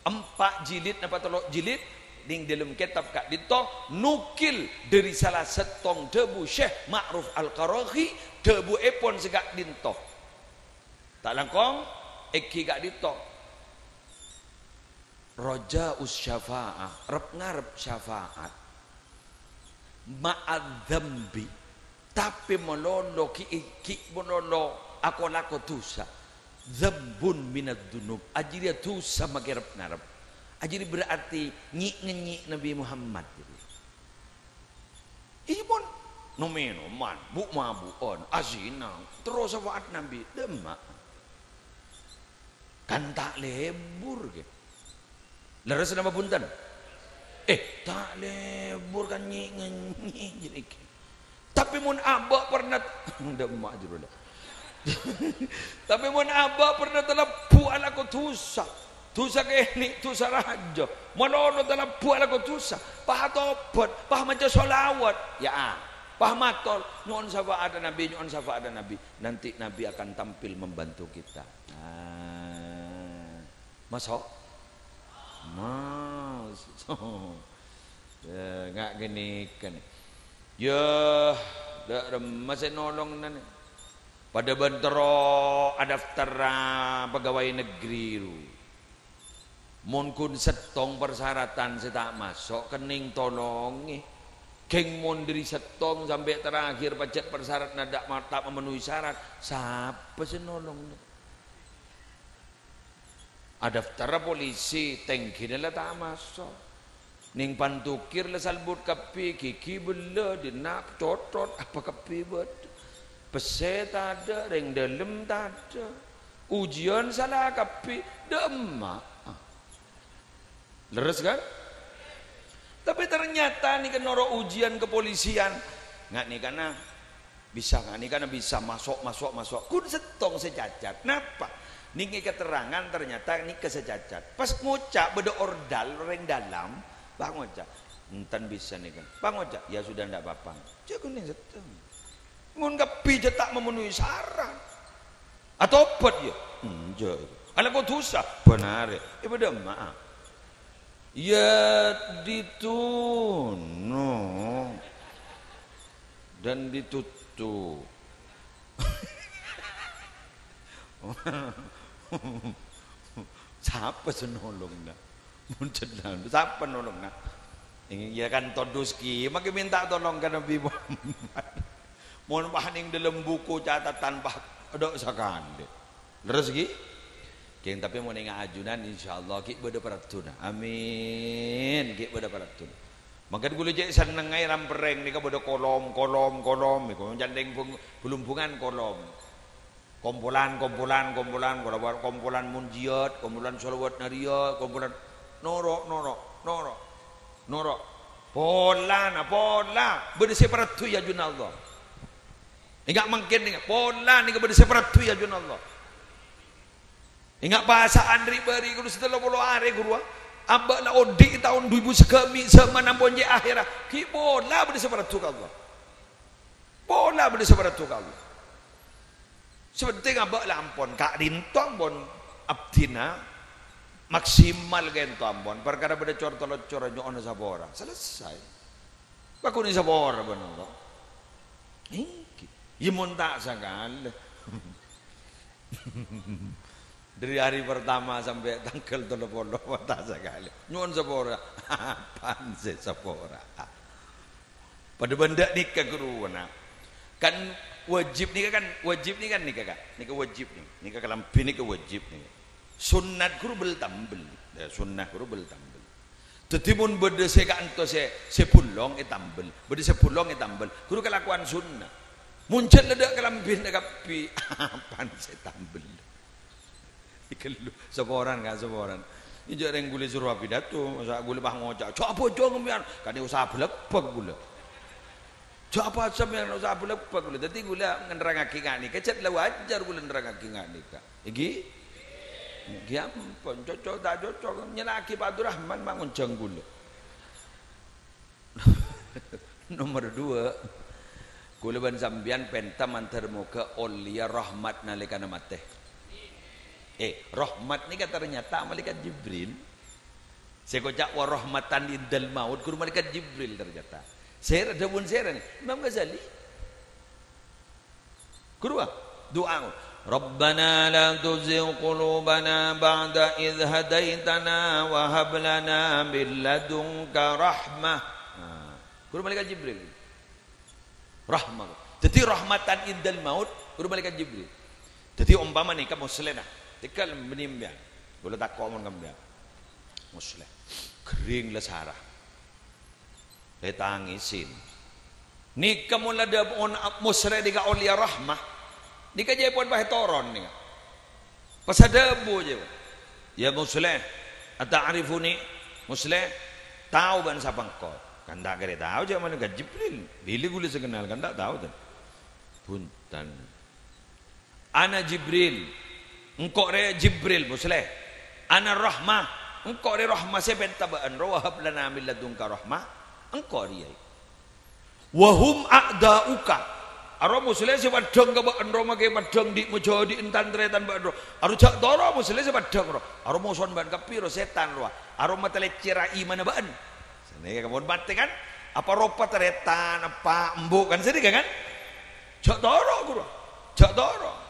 Empa' jilid napa tello' jilid, neng dâlem kètab ka'dinto nukil dhâri sala sèttong dhâbu Syekh Ma'ruf Al-Qarahi, dhâbuèpon sè ka'dinto. Ta' langkong, èngghi ka'dinto. Raja'us syafa'ah, rep-ngarep syafaat. Ma'adzambi, tapè malolo ghi', ghi' malolo ako-lako dhusa. Dzambun minadz dzunub, ajârèya dhusa makè rep-ngarep. Ajârèya berarti ngè'-ngènyè' Nabi Muhammad. Iyâ, mon, nom-ènoman, bu'-mabu'ân, azinang, terro syafaat Nabi, dâmma. Kan ta' lebur, ghi. Lerres napa bhunten? Eh, ta' lebur kan ngè'-ngènyè' jârèya. Tapè mon abâ' pernah, dâ' emma' jârowa, dâ'. Tapè mon abâ' pernah talebbu alako dhusa. Dhusa kènè', dhusa rajâ. Malolo talebbu alako dhusa. Pas atobat, pas maca shalawat. Ya, ah. Pas mator, nyo'on syafa'at Nabi, nyo'on syafa'at Nabi. Nanti Nabi akan tampil membantu kita. Ah. Maso'? Maso'. Ya, nga' ghânèka nè. Ya, dâ' remma sè nolongana nè. Padâ bân terro adaftarra pegawai negeri, ru. Mon ghun sèttong parsaratan sè ta' maso', kennèng tolongè. Kèng mon dhâri sèttong sampè' terakhir pajhât parsaratan dâ' ma-, ta' mamenuhi syarat, sapa sè nolongana? Adaftarra polisi, tèngghina la ta' maso'. Neng pantukir la salbut kabbhi, ghighi bella, dinna' cothot, apa kabbhi bâdâ. Pèssè tadâ', rèng dâlem tadâ'. Ujian sala kabbhi, dâ' emma'. Lerres, kan? Tapè ternyata nèka noro' ujian kepolisian. Nga' nèka, nah, bisa, nga' nèka, nah, bisa maso', maso', maso'. Ghun sèttong sè cacat. Napa? Nèngè keterangan ternyata nèka sè cacat. Pas ngoca' bâdâ ordal orèng dâlem, pas ngoca', "Enten bisa nèka." Pas ngoca', "Ya sudah, ndak apa-apa." Jhâ' ghun sèttong. Mon kabbhi jhâ' ta' memenuhi syarat. Atobat, ya? Enjâ'. Alako dhusa? Bhânarè. È, padâ emma'. Ya dituno. Dan dituttu. Sapa sè nolongana? Mon jhâ' dâlem, sapa nolongana? Iyâ kan todus ki, makè mènta tolong ka Nabi Muhammad. Mon pas neng dâlem buku catatan, pas dâ' sakalè. Lerres, ghi? Kèng, tapè mon neng ajunan, insyaallah, ghi' bâdâ paradduna. Amin. Ghi' bâdâ paradduna. Mangkana kaulâ cè' sennengnga è Rampereng nèka bâdâ kolom, kolom, kolom. Nèko cantèng bung-, Bulumbungan kolom. Kompolan, kompolan, kompolan, kompolan, kompolan munjiyat, kompolan shalawat nariyah, kompolan noro', noro', noro', noro'. Polana, pola. Bâdâ sè paraddhu è ajunanna Allah. Enga' mangkèn, enga'. Pola nèka bâdâ sè paraddhu è ajunanna Allah. Enga' pasa'an ri'-bâri' ghuru sè tello polo arè, ghuru, a. Abâ' la odi' taon du èbu sagâ' mè' jhâman ampon cè' ahèrra. Ghi' pola bâdâ sè paraddhu ka Allah. Pola bâdâ sè paraddhu ka Allah. Sè pentèng abâ' la ampon, ka'dinto ampon abdhina maksimal ka'dinto ampon. Parkara bâdâ cor-tello cor nyo'ona sapora. Selesai. Lakonè sapora bân Allah. Èngghi. Iyâ mon ta' sakalè. Dhâri hari pertama sampè' tangghâl tello polo, ta' sakalè. Nyo'on sapora. Apaan sè sapora? Padâ bân dâ' nèka, ghuru, na. Kan wajib nèka kan, wajib nèka kan nèka, Ka'. Nèka wajib nè. Nèka kalambhi nèka wajib nè. Sunnat, ghuru, bel-tambel. Ya, sunnah, ghuru, bel-tambel. Dhâddhi mon bâdâ sè ka'anto sè, sè bulong ètambel, bâdâ sè bulong ètambel, ghuru kalakowan sunnah. Mon jhâ' la dâ' kalambhina kabbhi, apaan sè tambel? Èghâllu, saporan, Ka', saporan. Enjâ' rèng ghulâ soro apidato, masa' ghulâ pas ngoca', "Jhâ' abhâjâng sampèyan," kan usaha bâlebbâk ghulâ. "Jhâ' apa sampèyan usaha bâlebbâk ghulâ." Dhâddhi ghulâ nerrangngaghi nga' nèka, jhât la wajar ghulâ nerrangngaghi nga' nèka. Ènggi? Ènggi ampon, cocok ta' cocok, nyèla'aghi Pak Abdurrahman ma' ngonjhâng ghulâ. Nomer dua, ghulâ bân sampèyan pènta mandhâr moghâ ollèya rahmat nalèkana matè. Eh, rahmat nèka ternyata malaikat Jibril. Sè koca' "wa rahmatan indal maut", ghuru, malaikat Jibril ternyata. Sèra, dhâbuna sèra nè? Imam Ghazali. Ghuru, ah, du'a. "Rabbana la tuzigh qulubana ba'da idh hadaitana wa hab lana min ladunka rahmah." Nah, ghuru malaikat Jibril. Rahmah. Dhâddhi rahmatan indal maut, ghuru malaikat Jibril. Dhâddhi ompama nèka Musleh, nah. Tèghâl bânnè sampèyan. Ghulâ tako' mon sampèyan. Musleh. Ghering la sara. Ètangèsè. Nèka mon la dhâbuna Musleh nèka ollèya rahmah. Nèka jhâ' pon bâ'na toron nèka. Pas adhâbu jhâ', "Ya Musleh, ata'rifuni?" Musleh, "Tao bâ'na sapa engko'?" Kan ta' kèra tao, jhâ' malaikat Jibril. Bilâ ghulâ sè kennal, kan ta' tao, tan. Bhunten. "Ana Jibril." "Engko' rè Jibril, Musleh." "Ana Rahmah." "Engko' rè Rahmah sè èpènta bâ'na ro, wa hab lana min ladunka rahmah." "Engko' rèya." "Wa hum a'da'uka." Aro Musleh sè paddhâng ka bâ'na ro, makè paddhâng dhi' majâdhi'ân tan-tarètan bâ'na ro. Aro jhâ' toro' Musleh sè paddhâng ro. Aro mosowan bâ'na kabbhi ro, sètan rowa. Aro matalècèra imanna bâ'na. Sanèka mon matè kan, apa ropa tarètan, apa embu' kan sanèka kan? Jhâ' toro', ghuru. Jhâ' toro'.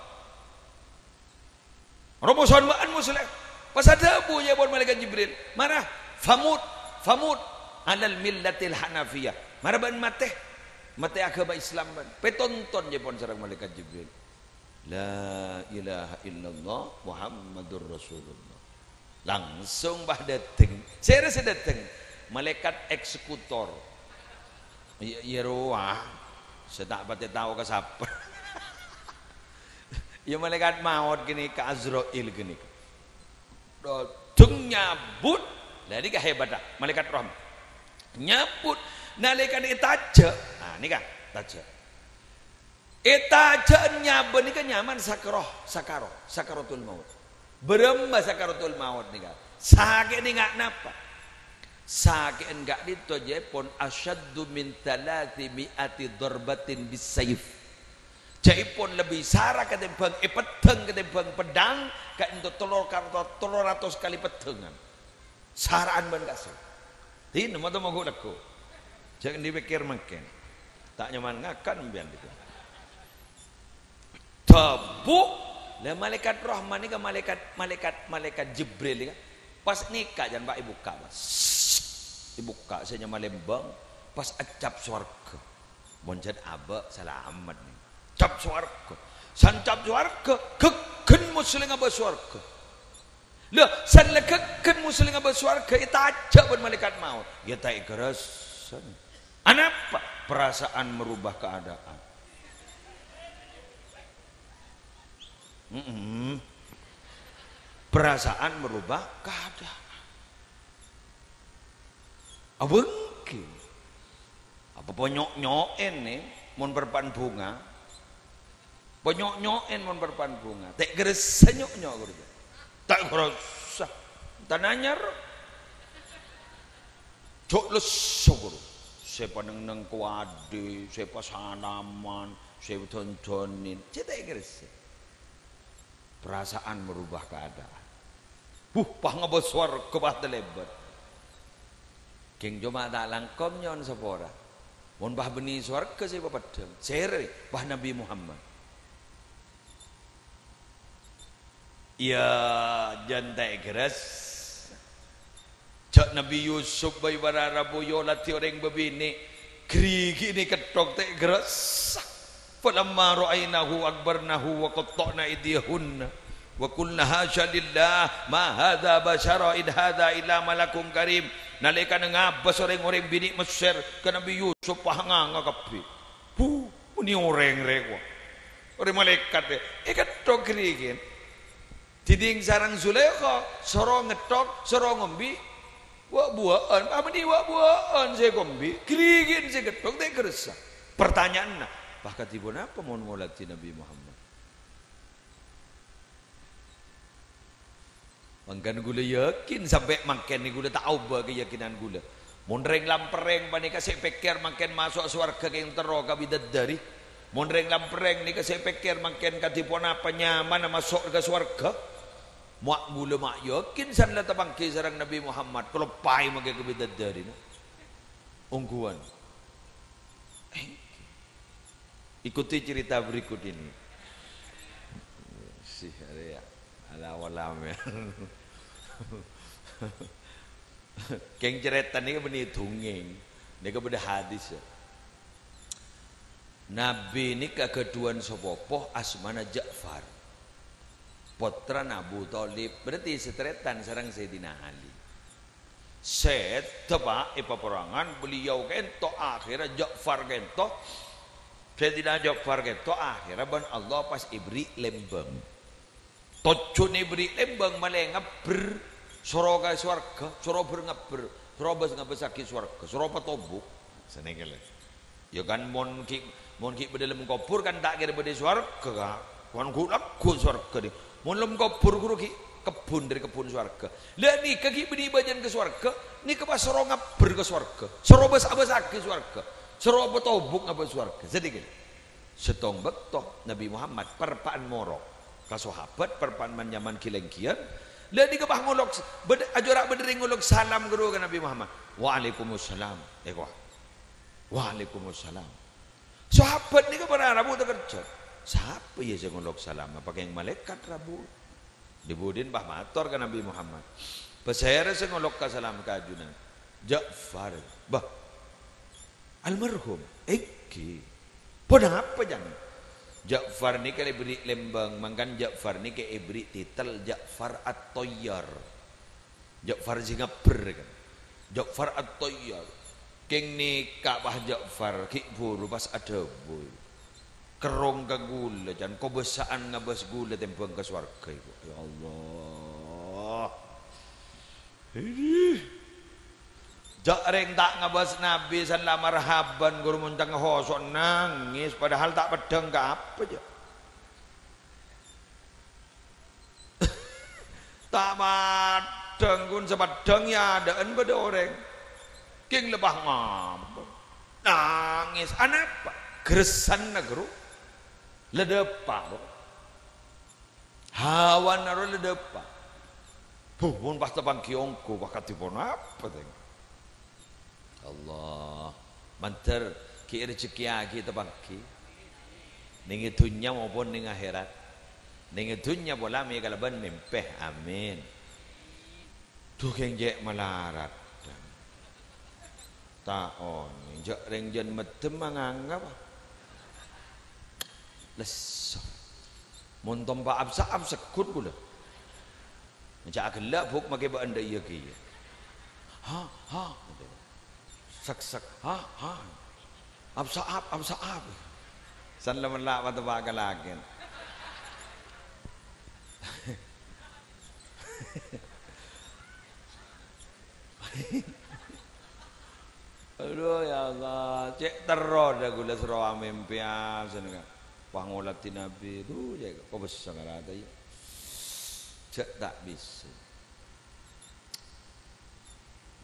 Ro mosowan bâ'na Musleh. Pas adhâbu jhâ' pon malaikat Jibril, "Mara, famut, famut alal millatil hanafiyah." Mara bâ'na matè. Matè aghâma Islam bâ'na. Pètonton jhâ' pon sareng malaikat Jibril. "La ilaha illallah Muhammadur Rasulullah." Langsung pas dâteng. Sèra sè dâteng? Malaikat eksekutor. Iyâ, iyâ rowa. Sè ta' patè tao ka sapa. Iyâ, malaikat maot ghânèka, Azrail ghânèka. Dâteng nyabut. Lah, nèka hebat, ah. Malaikat rahmat. Nyabut. Nalèkana ètajhâ'. Nah, nèka, tajhâ'. Ètajhâ'ân nyabâ nèka nyamana sakroh, sakaro, sakaratul maut. Bârâmma sakaratul maut nèka? Sakè'na nga' napa? Sakè'na ka'dinto jhâ' pon asyaddu min thalathi mi'ati darbatin bis-saif. Jhâ' pon lebbi sara katèmbhâng èpeddhâng katèmbhâng peddhâng, ka'dinto tello, tello ratos kalè peddhângan. Sara'an bân kasè. Dinah mato moghu' lagghu'. Jhâ' dipèkkèr mangkèn. Ta' nyaman ngakan sampèyan ghâllu. Dhâbu, la, malaikat rahmat nèka, malaikat, malaikat, malaikat Jibril nèka. Pas nèka, jhân, Pak, èbukka', Pak. Èbukka' sè nyama lèmbâng, pas ècap sowarghâ. Mon jhât abâ' salamet nè. Cap sowarghâ. San cap sowarghâ, ghâgghân Musleh ngabâs sowarghâ. Lha, san la ghâgghân Musleh ngabâs sowarghâ ètajhâ' bân malaikat maot. Yâ ta' èghârâsân. Anapa? Perasaan merubah keadaan. Mm-mm. Perasaan merubah keadaan. Abengki. Apa ponyo'-nyo'en, nè, mon parpa'na bhunga? Ponyo'-nyo'en mon parpa'na bhunga. Ta' ghârâssa nyo'-nyo' ghuru. Ta' ghârâssa. Tananyar. Jhâ' lesso, ghuru. Sè panengneng kowadhi, sè pasanaman, sè dhandhanin. Jhâ' ta' ghârâssa. Perasaan merubah keadaan. Huh, pas ngabâs sowarghâ pas talèbât. Kèng coma ta' langkong nyo'on sapora. Mon pas bânnè sowarghâ sè papeddhâng. Sèrè, pas Nabbhi Muhammad. Iyâ, jhân ta' ègerres. Jhâ' Nabbhi Yusuf bhâi para rabu èyoladhi orèng bâbinè', ghârighi'na kètthok ta' ègerres. "Falamma ra'ainahu akbarnahu wa qatta'na aydiyahunna wa qulna hasya lillah ma hadza basyara in hadza illa malakun karim." Nalèkana ngabâs orèng-orèng binè' Messèr ka Nabbhi Yusuf, pas nganga kabbhi. Bu, Mon orèng rè kowa. Orèng malaèkat rè. Èkètthok ghârighi'na. Diding sareng Zulaikha, soro ngètthok, soro ngombhi. Wa'-buwa'an, amènè wa'-buwa'an sè èkombhi. Ghârighi'na sè èkètthok, ta' ègerressa. Pertanyaanna, pas kadhi ponapa mon ngoladhi Nabbhi Muhammad? Mangkana ghulâ yakin sampè' mangkèn nèka ghulâ ta' aobâ kayakinan ghulâ. Mon rèng lamperrèng panèka sè èpèkkèr mangkèn maso' sowarghâ kèng terro ka bidadari. Mon rèng lamperrèng nèka sè èpèkkèr mangkèn kadhi ponapa nyamana maso' ka sowarghâ. Ma' ghulâ ma' yakin san la tapangghi sareng Nabbhi Muhammad, kaloppaè mangkèn ka bidadarina. Ongghuwân. Ikuti cerita berikut ini. Sih, ada ya. Ala walam ya. Kèng carèta nèka bânnè dongèng. Nèka bâdâ hadis ya. Nabbhi nèka ghâdhuwân sapopo asmana Ja'far. Pottrana Abu Thalib. Berarti satarètan sareng Sayyidina Ali. Sèdhâ, Pa', è paperangan, beliau kènto, akhèrra Ja'far kènto. Sayyidina Ja'far kènto, akhèrra bân Allah pas èberri' lembâng. Tojjhuna èberri' lembâng malè ngabbher, soro ka sowarghâ, soro bâr ngabbher, soro bâs ngabâssaghi sowarghâ, soro patobuk. Sanèka lè. Ya kan, mon ghi', mon ghi' bâdâ lem kobhur kan ta' kèra bâdâ è sowarghâ, Ka'. Kan ghu-, lagghu' sowarghâ, dhi. Mon lem kobhur ghuru ghi' kebbhun dhâri kebbhun sowarghâ. La nèka ghi' bânnè bâjâna ka sowarghâ, nèka pas soro ngabbher ka sowarghâ. Soro bâs-abâssaghi sowarghâ. Soro patobuk ngabâs sowarghâ. Sadhâjâ. Sèttong bâkto Nabbhi Muhammad parpa'an morok ka sahabat, parpa'an man-nyaman ghi-lèngghiyân. La nèka pas ngolok, bâdâ, ajhâra' bâdâ rèng ngolok salam ghuru ka Nabbhi Muhammad. "Waalaikumsalam." Èkowa. "Waalaikumsalam." Sahabat nèka para rabu takerjhât. Sapa ya sè ngolok salam? Apa kèng malaèkat rabu? Dhi-budhina pas mator ka Nabbhi Muhammad. Pasèra sè ngolok ka salam ka ajunan? Ja'far. Bâh. Almarhum. Èngghi. Ponapa, jân? Ja'far nèka èberri' lembâng, mangkana Ja'far nèka èberri' titel Ja'far At-Thayyar. Ja'far sè ngabbher, kan. Ja'far At-Thayyar. Kèng nèka, Bah Ja'far, ghi' bhuru pas adhâbu. Kerrong ka ghulâ, can, kobâsa'an ngabâs ghulâ tèmbhâng ka sowarghâ, Ibu. Ya Allah. Hidih. Jhâ' rèng ta' ngabâs Nabbhi san la marhaban, ghuru mon canghoso' nangès, padahal ta' peddhâng ka apa, jhâ'. Ta' paddhâng, ghun sapaddhâng è adâ'ân bâdâ orèng. Kèng lebbâ ngapa? Nangès. Anapa? Ghâressanna, ghuru. La dâpa', Bu. Hawana rowa la dâpa'. Bu, mon pas tapangghi ongghu, pas kadhi ponapa, tèng? Allah, mandhâr ghi' èrejekkèyaghi tapangghi. Nèng è dhunnya maupun nèng akhèrat. Nèng è dhunnya pola mè' kalabân mèmpè. Amin. Dhu kèng cè' malarat. Ta' onèng, jhâ' rèng jân meddhem manganga, Pa'. Lesso. Mon tompa' ap-sa'ap segghut ghulâ. Jhâ' aghellâ', Bu', makè bâ'ân dâ' iyâ kèya. Ha, ha. Sek, sek. Ha, ha. Ap-sa'ap, ap-sa'ap. San la mella' pateppa' ka lakèn. Aduh, ya Allah, cè' terro dâ' ghulâ soro amèmpèyan sanèka. Pas ngoladhi Nabbhi, duh, cè' kobâsa karata, iyâ. Jhâ' ta' bisa.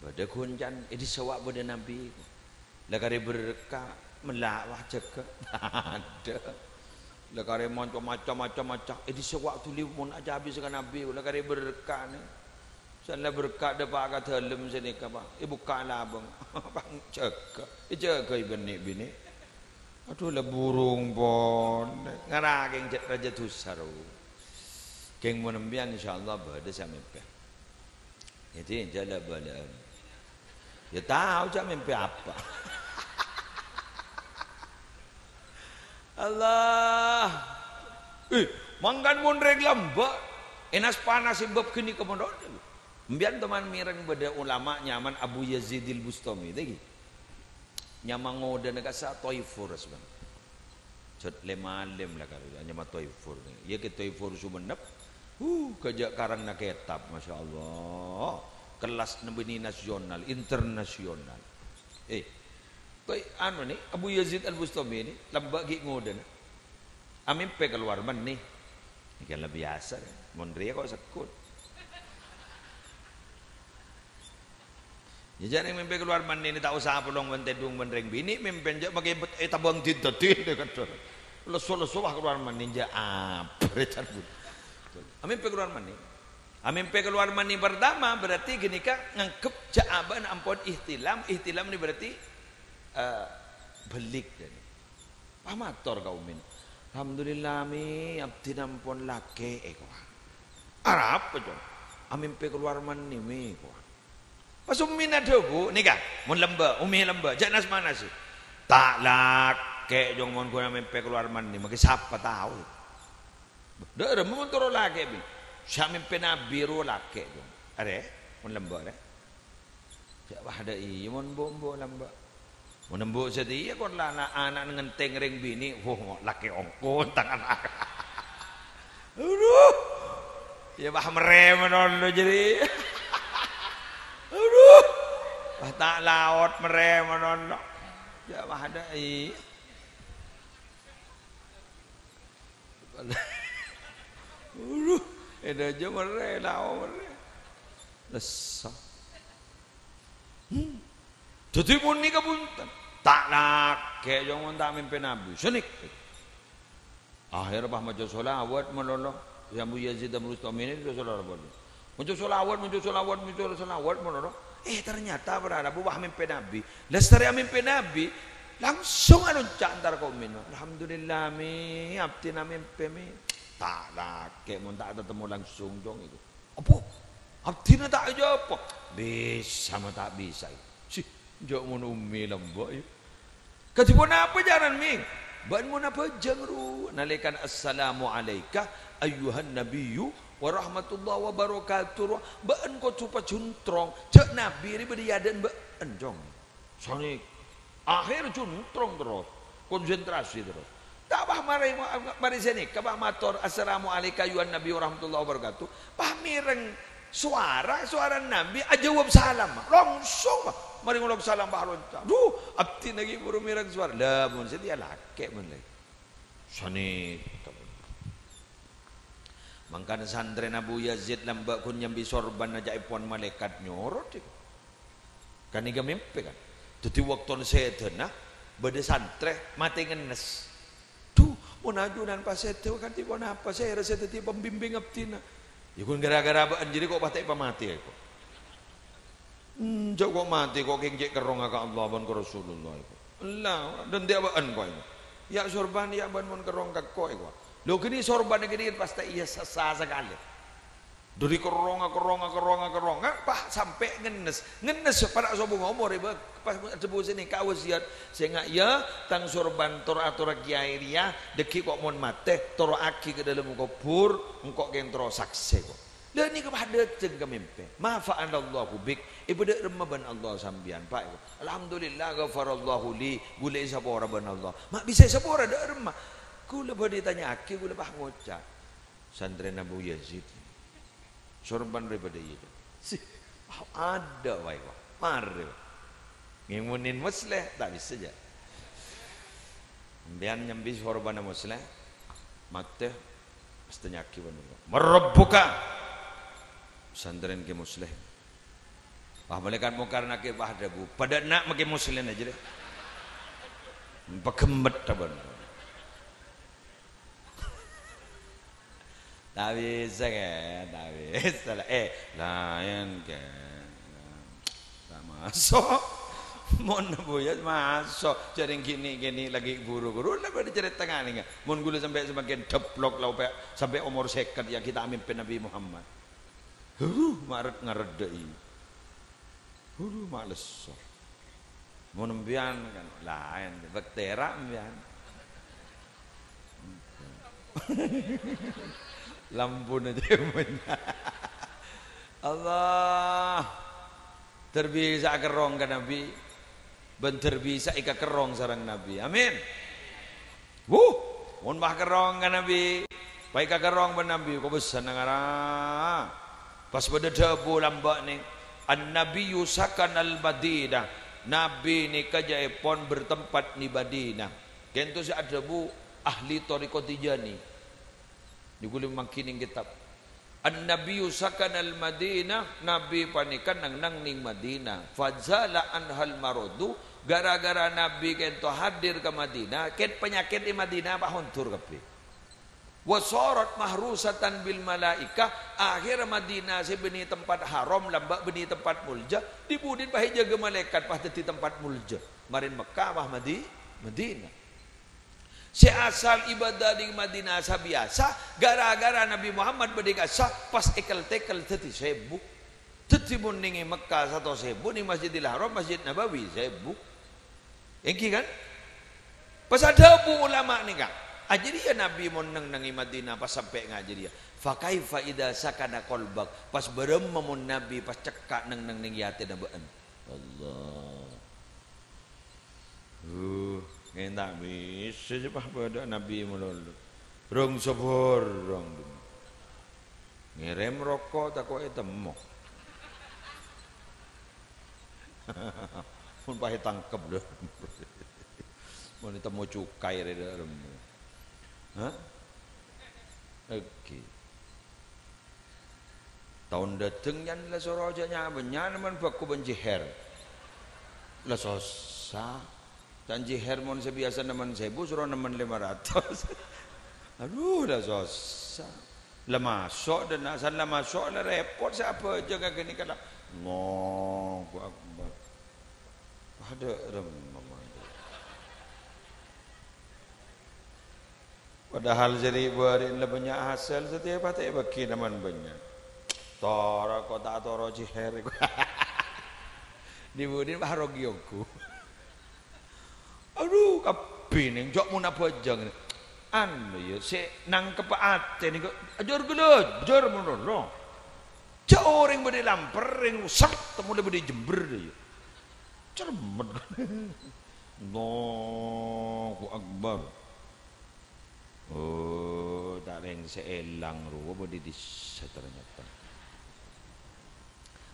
Bâdâ ghun can, è dissa' wa' bâdâ Nabbhi. La karè berka', mella' wa' jâgâ. Adâ'. La karè monco maca-maca maca, è dissa' wa' dhuli mon acabi sè ka Nabbhi, la karè berka' nè. San la berka' dâpa' ka dâlem sanèka, Pa'. Èbukka' labâng. Pas jâgâ. Èjâgâi bânnè binè. Adhu, la burung pon. Ngara kèng jhâ' rajâ dhusa, ro. Kèng mon empèyan, insyaallah bâdâ sè mèmpè. Jadi, jhâ' la-bâlâ'ân. Ya tao jhâ' mèmpè apa. Allah. Eh, mangkana mon rèng lambâ', ènas-panas sè bab ghânèka mon. Empèyan toman mèreng bâdâ ulama nyamana Abu Yazidil Bustami, ta' ghi? Nyama ngodâna kassa' Toifur, sabbhân. Jhât lem-alem la karo nyama Toifur. Iyâ kè Toifur Songennep. Huh, kajâ' karangna kètab, masyaallah. Kellas bânnè nasional, internasional. Eh, Toi-, anu ni, Abu Yazid Al-Bustami ni, lambâ' ghi' ngodâna. Amèmpè kalowar mennè. Nèka la biyasa, kan? Mon rèya ko' sekkut. Jhâ' jhâ' rèng mèmpè kalowar mennè ni ta' osa apolong bân tèdung bân rèng binè', mèmpè jhâ' makè bet-, ètabâng din-dâdin, kan. Lesso-lesso wah kalowar mennè, jhâ' apa, jhâ' bu-, amèmpè kalowar mennè. Amèmpè kalowar mennè partama, berarti ghânèka nganggep jhâ' abâ'na ampon ihtilam. Ihtilam ni berarti, eh, bâlik, jhâ' ni. Pas mator ka ummina, "Alhamdulillah, Mi, abdhina ampon lakè', èkowa." "Arapa, Cong?" "Amèmpè kalowar mennè, Mi," èkowa. Pas ummina adhâbu, nèka, mon lambâ', ummi lambâ', jhâ' nas-manasè. "Ta' lakè', Cong, mon ghun amèmpè kalowar mennè, makè sapa tao?" "Dâ'remma mon toro' lakè', Mi?" "Sè amèmpè nabbhi rowa lakè', Cong." "Arè, mon lambâ', arè." Jhâ' wah dâ' iyâ mon embu'-embu' lambâ'. Mon embu' satèya kon la ana'-ana' ngentèng rèng binè', wuh, lakè' ongkon tangan. Adhu. Iyâ, wah, merrè manono jârèya. Adhu. Wah, ta' laot merrè manono. Jhâ' wah dâ' iyâ. Adhu, èdâjâ merrè, lao merrè. Lesso. Hmm. Dâddhi mon nèka bhunten. Ta' lakè', Cong, mon ta' mèmpè nabbhi. Sanèka. Akhèr pas maca sholawat malolo. Sè Abu Yazid Al-Bustami ni maca sholawat. Maca sholawat, maca sholawat, maca sholawat malolo. Eh, ternyata para rabu pas mèmpè nabbhi. Lastarè amèmpè nabbhi, langsung alonca' entar ka ummina. "Alhamdulillah, Mi, abdhina mèmpè, Mi." "Ta' lakè' mon ta' tatemmo langsung, Cong, èkowa." "Apa? Abdhina ta' ajhâwâb?" "Bisa ma' ta' bisa, èkowa." Sih, jhâ' mon ummi lambâ', iyâ. "Kadhi ponapa carana, Mi?" "Bâ'na mon abhâjâng, ru, nalèkana, 'Assalamu alaika ayyuhan nabiyyu wa rahmatullahi wa barakatuh,' ru, bâ'na kodhu pajhuntrong, jhâ' nabbhi rèya bâdâ è adâ'na bâ'na, Cong." Sanèka. Akhèr juntrong terros, konsentrasi terros. Ta' pas marè, marè sanèka pas mator, "Assalamu alaika ayyuhan nabi wa rahmatullahi wa barakatuh." Pas mèreng sowara, sowara Nabi ajhâwâb salam. Langsung, pas marè ngolok salam, pas lonca'. Adhu, abdhina ghi' buru mèreng sowara. La, mon satèya lakè' mon la. Sanèka. Mangkana santrèna Abu Yazid lambâ' ghun nyambi sorban ajâ'èpon malaèkat nyoro, dhi. Kan nèka mèmpè, kan? Dâddhi, bâktona sèdhâna, bâdâ santrè matè ngennes. "Dhu, mon ajunan pas sèdhâ, kadhi ponapa sèra sè dâddhi pambimbing abdhina?" "Iyâ, ghun ghârâ-ghârâ bâ'na jârèya ko' patè èpamatè, ko'." "Enjâ' ko' matè, ko' kèng cè' kerrongnga ka Allah bân ka Rasulullah, ko'." "Ella, dântè' bâ'na, ko', iyâ. Yâ' sorban, yâ' bân mon kerrong ka ko', ko'." Lho, ghâni sorban ghâni pas ta' iyâ sassa sakalè. Dâri kerrongnga, kerrongnga, kerrongnga, kerrongnga, pas sampè' ngennes. Ngennes para' sobung omor, è bâ-, pas adhâbu sanèka wasiyat, "Sènga', yâ, tang sorban tor-atorra kèyaè rèya, dâgghi' ko' mon matè, toro'aghi ka dâlem kobhur, engko' kèng terro saksè, ko'." La nèka pas dâteng ka mèmpè. "Ma fa'alallahu bik?" Èpadâ'remma bân Allah sampèyan, Pa', èkowa. "Alhamdulillah, ghafarallahu li." Ghulâ èsapora bân Allah. Ma' bisa èsapora dâ'remma? Ghulâ bâdâ ètanya'aghi, ghulâ pas ngoca'. Santrèna Abu Yazid. Sorban rèya bâdâ iyâ, Cong. Si, adâ' wae, wa. Marè, wa. Ngèmonè Musleh, ta' bisa, jâ. Sampèyan nyambi sorbanna Musleh, matè, pas ètanya'aghi bân Allah, "Man rabbuka?" Santrèna Kè Musleh. Wah, malaèkat Mungkar Nakir, wah, adhâbu, "Padâ enna' ma' Kè Musleh jârèya." Pagemmèt, bân. Ta' bisa, kan? Ta' bisa. Eh, laèn, kan? Ta' maso'. Mon, Bu, ya, maso' jhâreng ghi' nè'-kènè' laghi' buru-buru, la bâdâ carèta nganènga. Mon ghulâ sampè' samangkèn deblok la opè' sampè' omor sèket, ya, ghi' ta' mimpin Nabbhi Muhammad. Huh, ma' red-, ngareddhâ'i. Huh, ma' lesso. Mon empèyan kan laèn, bâktèra empèyan. Lampuna jhâ' bânnya'. Allah. Ter bisa akerrong ka Nabbhi, bân ter bisa èkakerrong sareng Nabbhi. Amin. Wuh, mon pas kerrong ka Nabbhi, pas èkakerrong bân Nabbhi, kobâsana ngara. Pas bâdâ dhâbu lambâ' nè, "An-Nabiyyu sakanal Madinah." Nabbhi nèka jhâ' èpon bertempat nè Madinah. Kènto sè adhâbu ahli thariqat Tijani. Nèko lè manggi nèng kètab. "An-Nabiyyu sakanal Madinah," Nabbhi panèka neng-neng nèng Madinah. "Fazala anhal maradu," gara-gara Nabbhi kènto hadir ka Madinah, kèn panyakèt è Madinah pas ondur kabbhi. "Wa sharat mahrusatan bil malaikah," akhèrra Madinah sè bânnè tempat haram, lambâ' bânnè tempat molja, dhi-budhina pas èjâgâ malaèkat, pas dhâddhi tempat molja. Marèn Mekkah, pas Madi-, Madinah. Sè asal ibadah nèng Madinah sabiyasa, gara-gara Nabbhi Muhammad bâdâ è ka'issa', pas èkel-tèkel dhâddhi sèbu. Dhâddhi mon nèng è Mekkah satos èbu, nèng Masjidil Haram, Masjid Nabawi sèbu. Èngghi kan? Pas adhâbu ulama nèka, "Ajâriyâ Nabbhi mon neng-neng è Madinah pas sampè' ngajâriyâ. Fa kaifa idza sakana qalbak?" Pas bârâmma mon Nabbhi pas cekka' neng-neng nèng atèna bâ'na? Allah. Uh, ngèn ta' bisa sè pas bâdâ Nabbhi malolo. Rong sabârâng. Ngèrèm roko' tako' ètemmo. Mon pas ètangkep, lho. Mon ètemmo cukai rè dâ'remma. Hah? Oke. Taon dâteng nyan la soro jhâ' nya-, bânnya' nemmen bhâko bân jihèr. La sossa. Can jihèr mon sè biyasa nemmen sèbu, soro nemmen lèma ratos. Adhu, la sossa. La maso' dâ' na', san la maso' la rèpot sè abhâjâng ghânèka la. Allahu Akbar. Padâ rem-, Padahal jârèya bâri'na la bânnya' hasèl, satèya patè' bâghi nemmen bânnya'. Toro' ko' ta' toro' jihèr. Dhi-budhina pas rogi ongghu. Adhu, kabbhi nèng, jhâ' mon abhâjâng. Anu, ya, sè nangkep atè nèko, ajâr ghâlâjâr mon lolo. Jhâ' orèng bâdâ è Lamperrèng, sèt, temmo la bâdâ è Jember, ya. Cermet. Allahu Akbar. Oh, ta' rèng sè èlang rowa bâdâ è dissa' ternyata.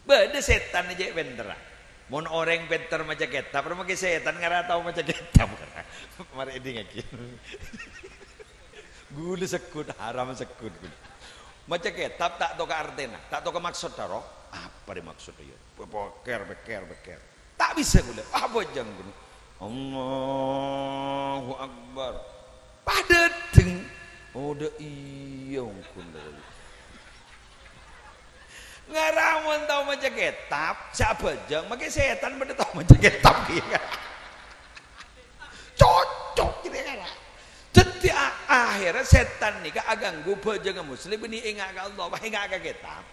Bâdâ sètan cè' pènterra. Mon orèng pènter maca kètab, rèng makè sètan ngara tao maca kètab. Mara èdingngaghi. Ghulâ segghut, haram segghut ghulâ. Maca kètab ta' toka' artèna, ta' toka' maksodda, ro. Apa rè maksodda, ya? Pèkkèr, pèkkèr, pèkkèr. Ta' bisa ghulâ. Abhâjâng ghulâ. Allahu Akbar. Padâ deng. Oh, dâ' iyâ, ongghu. Ngara mon tao maca kètab, sè abhâjâng, makè sètan padâ tao maca kètab, iyâ. Cocok, gitu kan. Dâddhi, a-, akhèrra sètan nèka aghânggu bhâjângnga Muslim, bânnè enga' ka Allah, pas enga' ka kètab.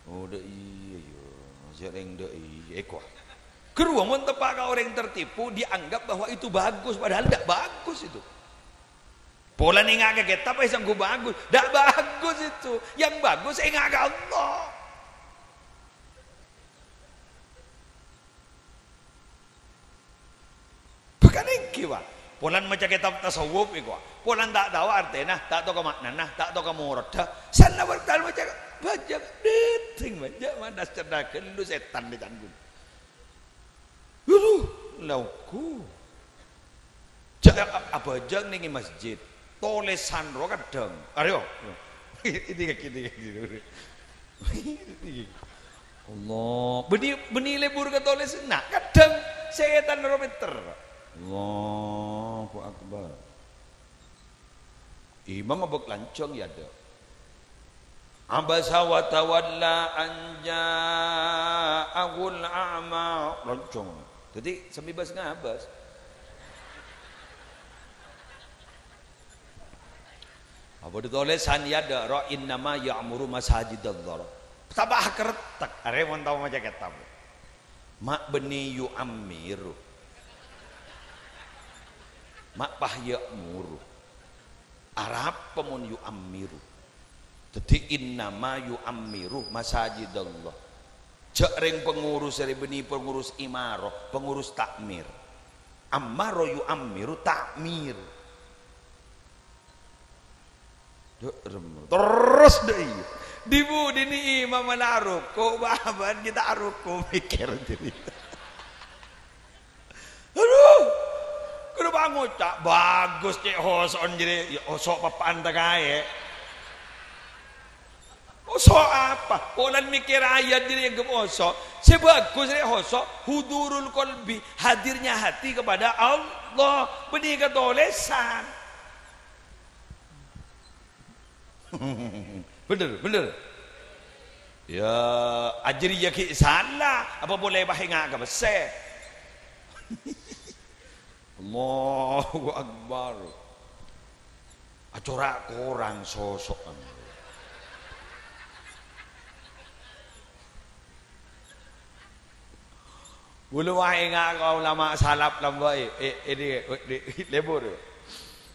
Oh, dâ' iyâ, yâ. Jhâreng dâ' iyâ. Èko. Ghâruwa mon teppa' ka orèng tertipu, dianggap bahwa itu bagus, padahal tidak bagus itu. Polana enga' ka kètab, eh, sangghu bagus. Tidak bagus itu. Yang bagus enga' ka Allah. Bhâkal èngghi, wa. Polana maca kètab tasawuf èko, wa. Polana ta' tao artèna, ta' tao ka ma'nana, ta' tao ka morodda. Sanna bhâkal maca, bhâjâng, dâteng, bhâjâng, manas cèndak ghâllu sètan dicanggung. Yuduh, la ongghu. Jhâ', a-, abhâjâng nèng è masjid. Tolèsan rowa kadhâng. Arèyo. Ini, ini, ini. Allah. Bânnè, bânnè lebur ka tolèsanna. Kadhâng sètan rowa pènter. Allahu Akbar. Imam abâk lanjhâng, ya, dâ'. Abasa wa tawalla an ja'ahul a'ma. Lanjhâng. Dhâddhi, sè bebas ngabâs. Apa ditulis san ya, dâ', ro, "Innama ya'muru masajidallah." Tambâ kertèk, arè mon tao maca kètab. Ma' bânnè yu'ammiru. Ma' pas ya'muru. Arapa mon yu'ammiru? Dhâddhi, "Innama yu'ammiru masajidallah." Jhâ' rèng pengurus, arè bânnè pengurus imaroh, pengurus takmir. Ammaro yu'ammiru takmir. Dâ' remma. Terros dâ' iyâ. Dhi-budhina imam la aruku', bâbân kita aruku' mèkkèr jârèya. Adu, kenapa ngoca'? Bagus, cè' hoso'en jârèya. Ya, hoso' pappa'an ta' kaè. Hoso' apa? Polana mèkkèr ayat jârèya èangghep hoso'. Sè bagus rè hoso', hudurul qalbi, hadirnya hati kepada Allah. Bânnè katolèsan. Bhender, bhender. Ya, ajâriyâ ghi' sala, apa polè pas enga' ka pèssè? Allahu Akbar. Acora' korang soso'an. Bulâ wah enga' ka ulama salaf lambâ', eh, eh, ini, eh, ini, lebur.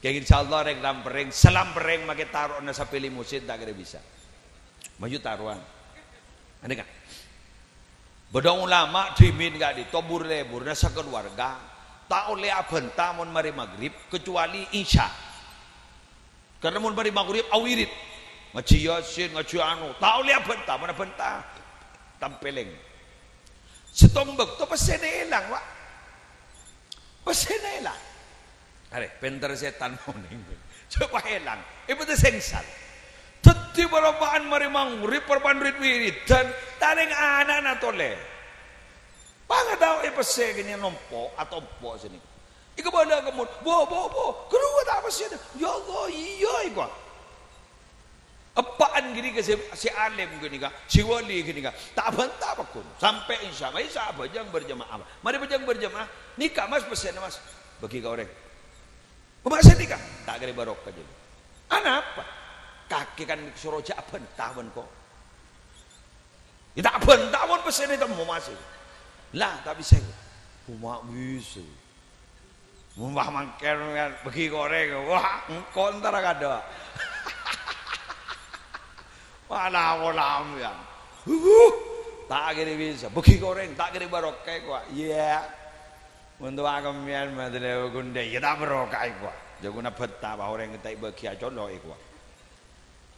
Kèng insyaallah rèng Lamperèng, salamperèng makè taro'na sapè limusin ta' kèra bisa. Maju taro'an. Anèka. Bâdâ ulama dhimèn ka'dinto bur-leburna sakaluwarga ta' ollè abhânta mon marè maghrib, kecuali isya. Karna mon marè maghrib awirid. Ngajhi Yasin, ngajhi anu, ta' ollè abhânta, mon abhânta tampèlèng. Sèttong bâkto pèssèna èlang, Pak. Pèssèna èlang. Arè, pènter sètan monèng. Coba èlang. Èpètè sèngsal. Dhâddhi bârâmpa'an marè maghrib, bârâmpa'an rit-wiridan, tarèng ana'na tolè. Pangataoè pèssè kènè' nompo', atompo' sènè. Èkabâlâ ka mon, "Bo, bo, bo, ghâruwa ta' pèssèna?" "Ya Allah, iyâ," èkowa. Eppa'an ghânèka sè, sè alèm ghânèka, sè wali ghânèka. Ta' bhânta pagghun. Sampè' isya, isya abhâjâng berjamaah. Marè abhâjâng berjamaah, "Nèka, Mas, pèssèna, Mas. Bâgi ka orèng." "Pèssè nèka?" "Ta' kèra barokah, jâ." "Anapa?" "Kakè kan soro jhâ' abhânta bân ko'." "Ya ta' bhânta mon pèssèna ètemmo, Mas." "La, ta' bisa." "Coma bisa." Mon pas mangkèn, kan, bâgi ka orèng, wah, engko' entara kadâ'. Wah, la pola sampèyan. Huh, ta' kèra bisa. Bâgi ka orèng, ta' kèra barokah, kowa. Iyâ. Mon towa kemmèyan, matèlè ghundhâ, iyâ ta' barokah, kowa. Jhâ' ghuna bhânta, pas orèng ta' èbâgi acolo'è, kowa.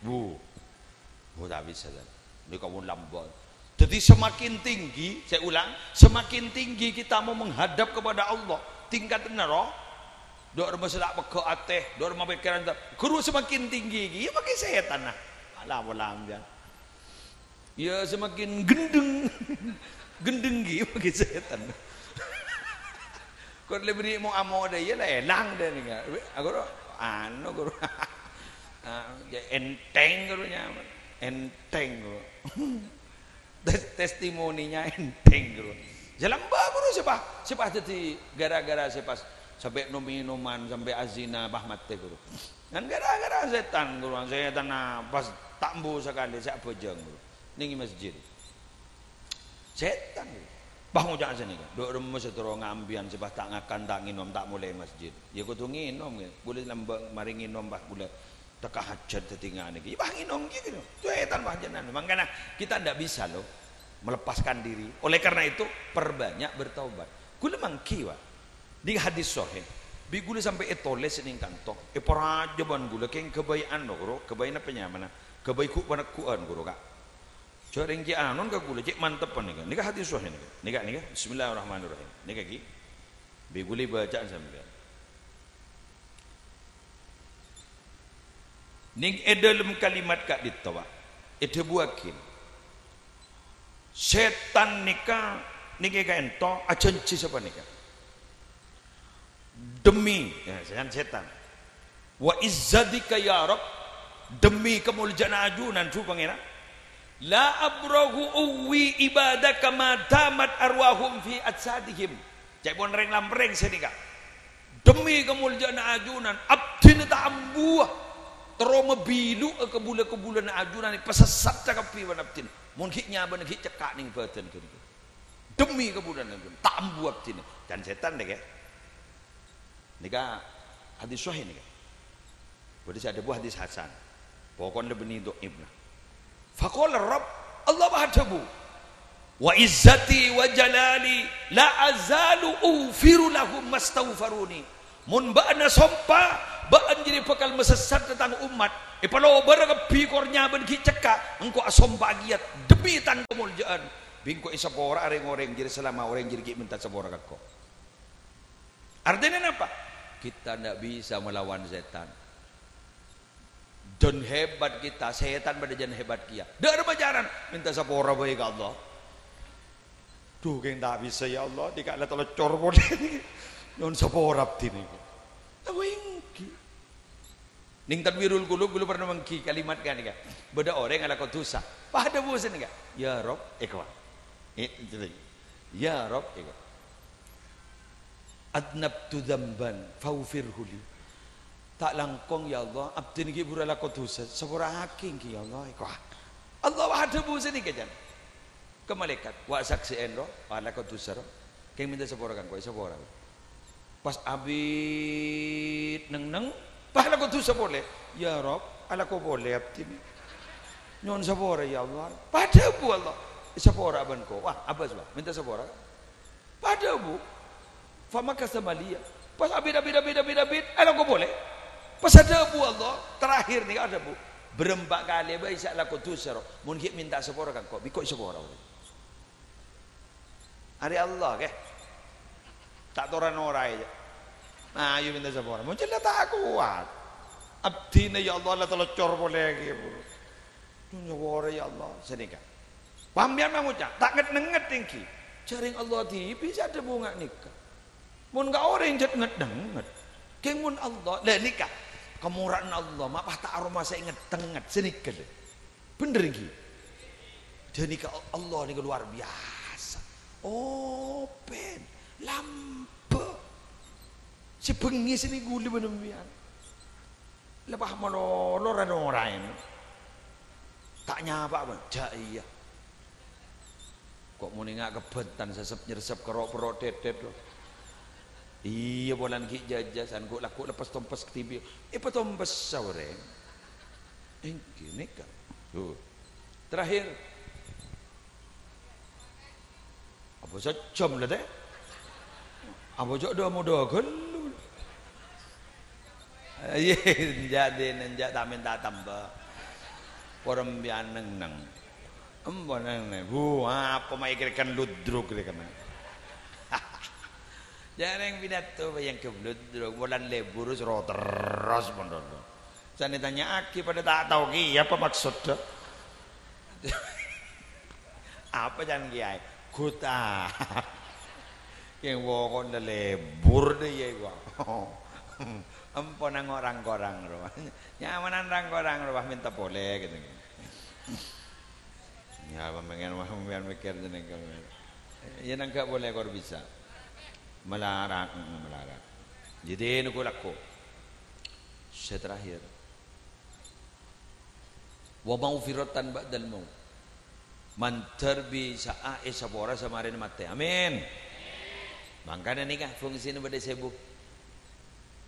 Bu. Bu, ta' bisa, ta'. Nèka mon lambâ'. Dhâddhi, semakin tinggi, saya ulang, semakin tinggi kita mau menghadap kepada Allah, tingkat nèro, dâ' remma sè ta' pegghâ' atè, dâ' remma pèkkèran, ta-, ghuru semakin tinggi, iyâ maskè sètanna. Ala pola sampèyan. Ya, semakin gendeng. Gendeng ghi, bagi setan. Kok lebih mau amo ada, ya lah, elang deh nih, Kak. Aku tuh, anu, guru. Ah, ya, enteng, guru, nyaman. Enteng, guru. Tes-, testimoninya enteng, guru. Jalan bagus, guru, siapa? Siapa jadi gara-gara siapa sampai minum-minuman, sampai azina, bah, mati, guru. Kan gara-gara setan, guru. Setan, nah, pas tambu sekali, saya bojong, guru. Ning masjid. Setan. Pas ngoca' sanèka, "Dâ' remma sè terro ngambiyan sè pas ta' ngakan, ta' ngènom, ta' molè masjid." Ya kodhu ngènom, ya. Bulâ lambâ' marè ngènom, pas bulâ tekka hajat dhâddhi nganèka. Ya, pas ngènom ghi, gitu. Setan, pas jenengan. Makanya kita ndak bisa, loh, melepaskan diri. Oleh karena itu, perbanyak bertaubat. Ghulâ mangghi, Pak. Di hadis sahih, bi' ghulâ sampè' ètolès neng kanto, èparajâ bân ghulâ, kèng ghâbây anu, ghuru, ghâbây napa nyamana? Ghâbây ghu'-paneggu'ân, ghuru, Ka'. Jhâ' rèng cè' anon ka ghulâ, cè' mantep panèka. Nèka hadis sahih nèka. Nèka, nèka. Bismillahirrahmanirrahim. Nèka ghi. Bi' ghulâ bâca'an sampèyan. Neng è dâlem kalimat ka'dinto, Pak, èdhâbuwâghi, setan nèka, nèka ka'dinto ajhânjhi sapanèka. Demi, ya, setan, setan. "Wa izzatika ya Rabb, demi kamolja'anna ajunan, su Pangèran. La abrahu uwi ibadaka ma damat arwahum fi ajsadihim." Ca'èpon rèng-lamrèng sanèka. Dhemmi kamoljâ'ânna ajunan, abdhina ta' ambuwâ. Terro mabilu'a ka bulâ-kabulâna ajunan, èpasessadhâ kabbhi bân abdhina. Mon ghi' nyabâna ghi' cekka' neng bâdân ghânèka. Dhemmi kabulâna ajunan, ta' ambuwâ abdhina. Can sètan nèka. Nèka hadis sahih nèka. Bâdâ sè adhâbu hadis hasan. Pokokna bânnè dhaifna. Faqala Rabb, Allah adhâbu, "Wa izzati wa jalali la azalu ughfiru lahum mastaghfaruni." Mon bâ'na sompa, bâ'na jârèya bhâkal masessadhâ tang ommat, èpalobârâ kabbhi kor nyabâna ghi' cekka', engko' asompa kèya dhemmi tang kamoljâ'ân, bi' engko' èsapora'a rèng-orèng jârèya salama orèng jârèya ghi' mènta sapora ka engko'. Artèna napa? Kita ndak bisa melawan setan. Jân hebat kita, setan padâ jân hebat kèya. Dâ' remma carana, mènta sapora bhâi ka Allah. Dhu, kèng ta' bisa, ya Allah, dhika la taloccor polè. Nyo'on sapora abdhina. Apa ènggi? Neng Tanwirul Qulub, kaulâ pernah manggi kalimat ghânèka. Bâdâ orèng alako dhusa. Pas adhâbu sanèka, "Ya Rabb," èkowa. Eh, jadi, "Ya Rabb," èkowa. "Adznabtu dzanban faghfirhu li." Ta' langkong, ya Allah, abdhina ghi' bhuru alako dhusa. Sapora'aghi ènggi, ya Allah, èkowa. Allah adhâbu sanèka, can. Ka malaèkat, "Wa' saksè'è, ro, alako dhusa, ro. Kèng mènta sapora ka engko', sapora." Pas abit neng-neng, pas alako dhusa polè. "Ya Rabb, alako polè abdhina. Nyo'on sapora, ya Allah." Pas adhâbu Allah, "Sapora bân engko'." Wah, abâs, wah, mènta sapora. Pas adhâbu, "Famakatsa maliyan." Pas abit, abit, abit, abit, abit, alako polè. Pas adhâbu Allah, terakhir nèka adhâbu, "Bârâmpa kalè bhâi sè alako dhusa, ro. Mon ghi' mènta sapora ka engko', bi' engko' èsapora." Arè Allah, kè. Ta' tora-nora, ya. Nah, ayo mènta sapora. Mon jâ' la ta' kowat. Abdhina, ya Allah, la taloccor polè ghi', bhuru. Nyo'on sapora, ya Allah. Sanèka. Sampèyan mangoca', ta' nget-nengnget ènggi. Jhâreng Allah dhibi' sè adhâbu nga' nèka. Mon ka orèng jhât nget-nengnget. Kèng mon Allah, la nèka. Kamora'anna Allah, ma' pas ta' aromasa nget-nengnget. Sanèka, lè. Bhender ènggi? Ghânèka Allah nèka luar biasa. Open, lambâ'. Sè bengngè sè nèng ghuli bân sampèyan. Lepas malolo ra-nora èno. Ta' nyapa, bân. Jhâ' iyâ. Ko' monènga' ka bhântan sèsep-nyersep ka ro'-perro' dhèdhèt, lo. Iyâ, polana ghi' jhâjhâ, san ghu'-lagghu' leppes tompes ka dhibi'. Èpatompessa orèng. Ènggi nèka. Tuh. Terakhir. Apa sajjhâm la, tè? Apa jhâ' dâ-modâ ghâllu? Iyâ, enjâ' dinah, enjâ' ta' mènta tamba. Porembiyân neng-neng. Embo neng-neng. Bu, apa ma' èkèrèkan ludruk rè kennèng? Jhâreng pidato bâjâng ghâb ludruk, bulân lebur soro terros mondhono. Sè ètanya'aghi padâ ta' tao kèya apa maksoddhâ. Apa can kèyaè? Ghuta. Kèng pokokna lebur dâ' iyâ, ghu. Empo nang rang-korang rowa. Nyamanan rang-korang rowa mènta polè, gitu. Ya, sampèyan, sampèyan mèkkèr jeneng kamu. Ya, nang gak boleh kor bisa. Melarat, mm, melarat. Jadi, nunggu laku. Sè terakhir. Wa maghfiratan ba'dal maut. Mandhâr bisa'a èsapora samarèna matè. Amin. Mangkana nèka fungsina bâdâ sèbu.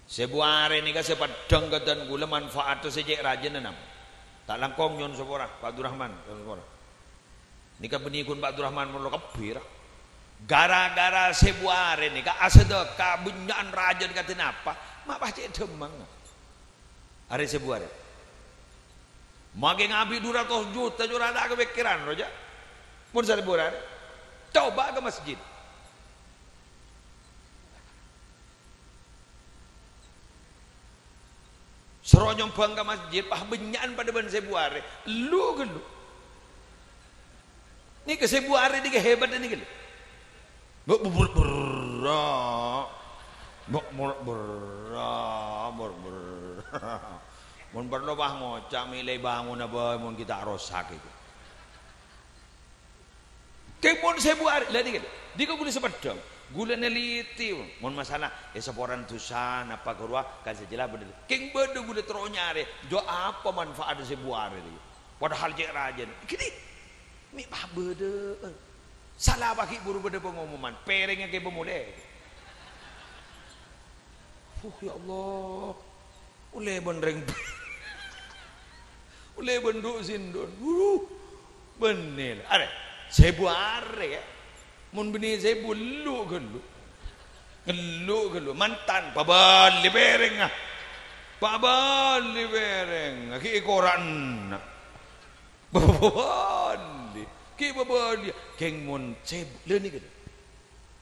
Sèbu arè nèka sè peddhâng ka dân kaulâ manfaatta sè cè' rajâna, nam. Ta' langkong nyo'on sapora, Pak Abdurrahman, nyo'on sapora. Nèka bânnè ghun Pak Abdurrahman mollo kabbhi, ra. Gara-gara sèbu arè nèka asadhâka bânnya'an rajâna kadhi napa, ma' pas cè' dhâmmang. Arè sèbu arè. Makè ngabi' dua ratus juta, jhâ' ra ta' kapèkkèran, ro, jhâ'. Mon sèbu arè. Coba ka masjid. Soro nyombhâng ka masjid, pas bânnya'an padâ bân sèbu arè. Lu ghâllu. Nèka sèbu arè nèka hebat nèka lho. Mbok bubur berra. Mbok mur berra, mur berra. Mon parlo pas ngoca' mèlè bângona bhâi mon ghi' ta' rosak iku. Kèng mon sèbu arè, la nèka lho. Dhika ghulâ sè peddhâng, ghulâ neliti, mon masalah, è, saporana dhusa, napa ghâruwa, kan sè jelas bhender. Kèng bâdâ ghulâ terro nyarè, jhâ' apa manfaat sèbu arè dhika. Padahal cè' rajâna. Gini, mè' pabâdâ'ân. Sala paghi' buru bâdâ pengumuman, pèrèngnga kèbâ molè. Fuh, ya Allah. Ollè bân rèng-, ollè bân du-, sèndhu'ân. Wuh, bânnè la. Arè, sèbu arè, ya. Mon bânnè sèbu, ghellu', ghellu'. Ghellu', ghellu'. Mantan, pabâli pèrèngnga. Pabâli pèrèngnga. Ghi' kora'na. Pabâli. Ghi' pabâli. Kèng mon sèbu. Lha nèka, lho.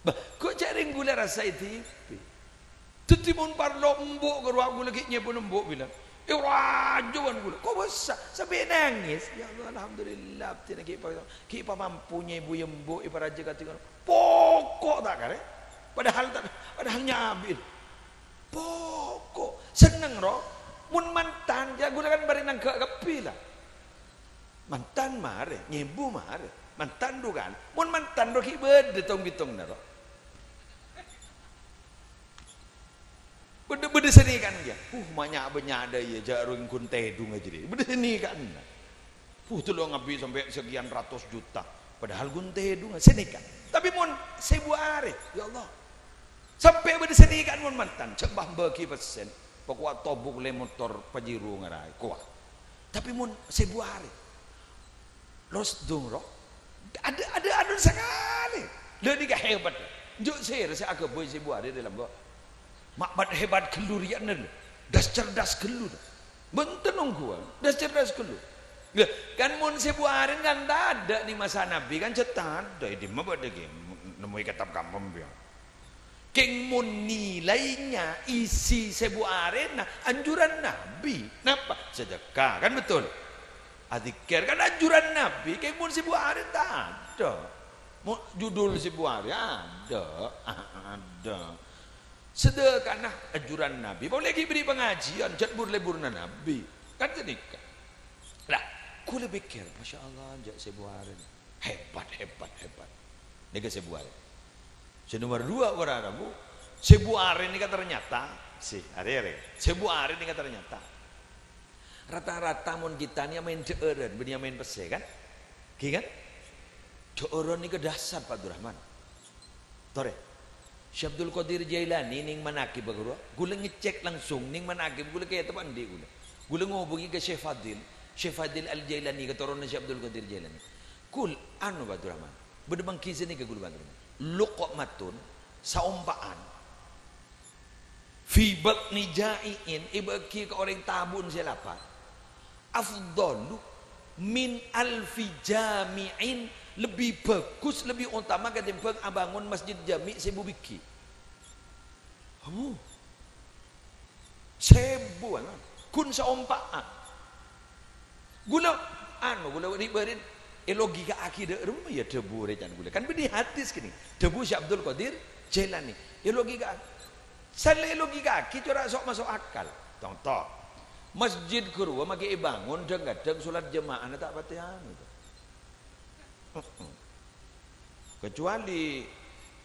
Bâh, ko' jhâ' rèng ghulâ rassa èdhibi'. Dhâddhi mon parlo embu' ghâruwa ghulâ ghi' nyèbuna embu' bilân. È, rajâ bân ghulâ. Kobâsa, sampè' nangès. "Ya Allah, alhamdulillah, abdhina ghi' pa-, ghi' pamampu nyèbu embu' èparajâ kadhi ngono." Poko' ta' karè. Padahal ta', padahal nyabin. Poko'. Senneng, ro. Mon mantan, ya ghulâ kan bâri' nangghâ' kabbhi, la. Mantan marè, nyèbu marè. Mantan du kan. Mon mantan ro ghi' bâdâ tong-bhitongnga ro. Bâdâ, bâdâ sè nèka'an kèya. Uh, ma' nya'-, bânnya' dâ' iyâ, jhâ' ro ghun tèdungnga jârèya. Bâdâ sè nèka'an. Uh, tèlo ngabbi sampè' sakian ratos juta. Padahal ghun tèdungnga. Sè nèka. Tapè mon sèbu arè, ya Allah. Sampè' bâdâ sè nèka'an mon mantan, jhâ' mbah bâgi pèssèn, pakowa tobuk lè motor Pajero ngaraè, kowa. Tapè mon sèbu arè, los dong, ro. Adâ', adâ', adâ' sakalè. Lha nèka hebat. Jhâ' sèra sè aghâbây sèbu arè dâlem, bo. Ma' bâdâ hebat ghâllu rèya, nèr. Das cerdas ghâllu, dâ. Bhunten ongghuwân, das cerdas ghâllu. Lha, kan mon sèbu arè kan tadâ' nèng masa Nabbhi, kan jhâ' tadâ', è dimma bâdâ ghi' nemmoè kètab kampong, biya. Kèng mon nilainya, isi sèbu arèna, anjuran Nabbhi. Napa? Sedekah, kan betul? Adzikir, kan anjuran Nabbhi. Kèng mon sèbu arè tadâ'. Mo-, judul sèbu arè, adâ', adâ'. Sedekahna anjuran Nabbhi. Polè ghi' bâri' pangajiân, jhât bur-lebburna Nabbhi. Kan ghânèka. Lah, ghulâ pèkkèr, "Masya Allah, jhâ' sèbu arè." Hebat, hebat, hebat. Nèka sèbu arè. Sè nomer duwâ', para rabu, sèbu arè nèka ternyata, sè, arè-arè. Sèbu arè nèka ternyata. Rata-rata mon kita nèka maèn dhâ'ârân, bânnè maèn pèssè, kan? Ghi, kan? Dhâ'ârân nèka dahsyat, Pak Abdurrahman. Torè. Syekh Abdul Qadir Jailani nèng manaqib ghâruwa, ghulâ ngecek langsung nèng manaqib, ghulâ kètab andi' ghulâ. Ghulâ ngobungè ka Syekh Fadil, Syekh Fadil Al-Jailani, keturunan Syekh Abdul Qadir Jailani. Ghul, anu, Pak Abdurrahman, bâdâ mangkisè nèka ghulâ pangaterrona. Luqmatun, saompa'an. Fi batni ja'i'in, èbâghi ka orèng tabu'en sè lapar. Afdalu min alfi jami'in, lebbi bhâghus, lebbi otama katèmbhâng abângon masjid jami' sèbu bighi. Abu. Sèbu, ana. Ghun saompa'an. Ghulâ, anu, ghulâ ri'-bâri'na, èlogika'aghi dâ' remma, ya, dhâbu rècan ghulâ. Kan bâdâ hadis kènè'. Dhâbu Syekh Abdul Qadir Jailani. Èlogika'aghi. Sala èlogika'aghi, cora' sok maso' akal. Conto. Masjid ghâruwa maghi èbângon, dhâng-kadhâng solat jama'ana ta' patè anu, to. Heeh. Kecuali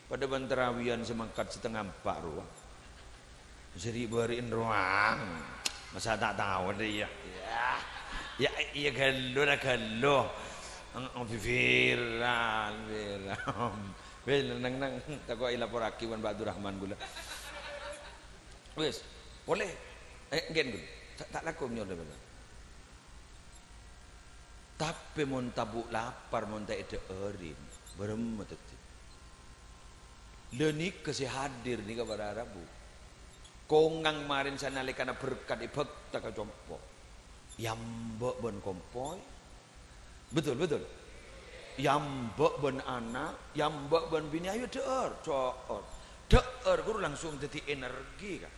padâ bân tarawiyan sè mangkat satengnga empa' rowa. Sè ri'-bâri'na rowa. Masa ta' tao, dâ' iyâ. Ya. Ya, iyâ ghâllu, la ghâllu. Eng-, eng-, viral, viral. Wis, neng, neng, tako' èlaporraghi bân Pak Abdurrahman ghulâ. Wis, polè. Eh, ngghi, ngghi. Ta', ta' lako nyola, bân. Tapè mon tabu' lapar, mon ta' èdhâ'ârin, bârâmma dhâddhi? Lha nèka sè hadir nèka para rabu. Kongang marèn sanalèkana berkat èbhâkta ka compo'. Yamba' bân kompoy. Betul, betul. Yamba' bân ana', yamba' bân binè, ayo dhâ'âr, co'or. Dhâ'âr ghuru langsung dhâddhi energi, Ka'.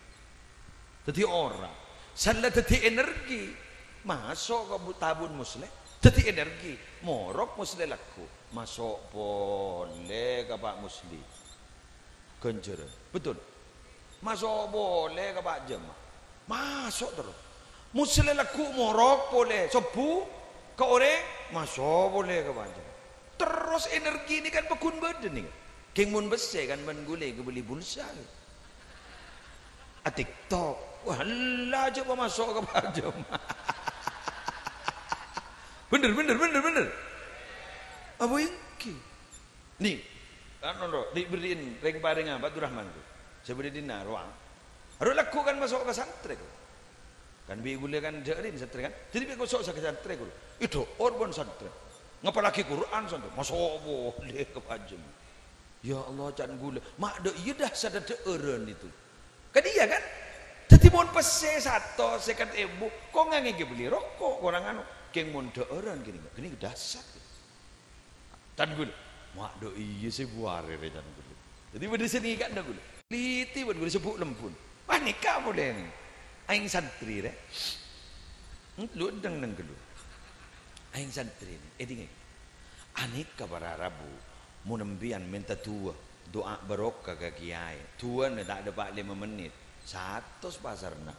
Dhâddhi ora. Sala dhâddhi energi. Maso' ka bu-, tabu'en Musleh. Dhâddhi energi. Morok Musleh lagghu'. Maso' polè ka Pa' Musleh. Ghânjhârân. Betul. Maso' polè ka Pa' Jama'. Maso' terros. Musleh lagghu' morok polè. Sobbhu ka orèng. Maso' polè ka Pa' Jama'. Terros energi nèka kan paggun bâdâ nèka. Kèng mon pèssè kan bân ghulâ èkabelli pulsa. A TikTok. Wah, ella jhâ' pamaso' ka pajâm. Bhender, bhender, bhender, bhender. Apa ènggi? Ni, anu, ro, di-, berri'in rèng-parèngnga Faturrahman tu. Sè bâdâ dinna' rowa. Aro lagghu' kan maso' ka santrè tu. Kan bi' ghulâ kan dhâ'arin santrè kan. Dhâddhi bi' koso' sa-, ka santrè ghulâ. Èdhâ'âr bân santrè. Ngapallaghi Qur'an santrè. Maso' polè ka pajâm. Ya Allah, can ghulâ. Ma' dâ' iyâ dahsyatta dhâ'ârân itu. Kan iyâ kan? Dhâddhi mon pèssè satos sèket èbu, kong ngangèghi bellè roko', korang anu. Kèng mon dhâ'ârân kènè', kènè' dahsyat. Can ghulâ, ma' dâ' iyâ sè buarè rè can ghulâ. Dhâddhi bâdâ sè nèka'na ghulâ. Liti bân ghulâ sebbhu' lembun. Wah, nèka polè nè. Aèng santrè rè. Hmm, lu deng-deng ghâllu. Aèng santrè nè. Èdingngè. Anèka para rabu. Mon empèyan mènta du'a, du'a barokah ka kèyaè. Du'ana ta' dâpa' lèma mennit. Satos pasarna.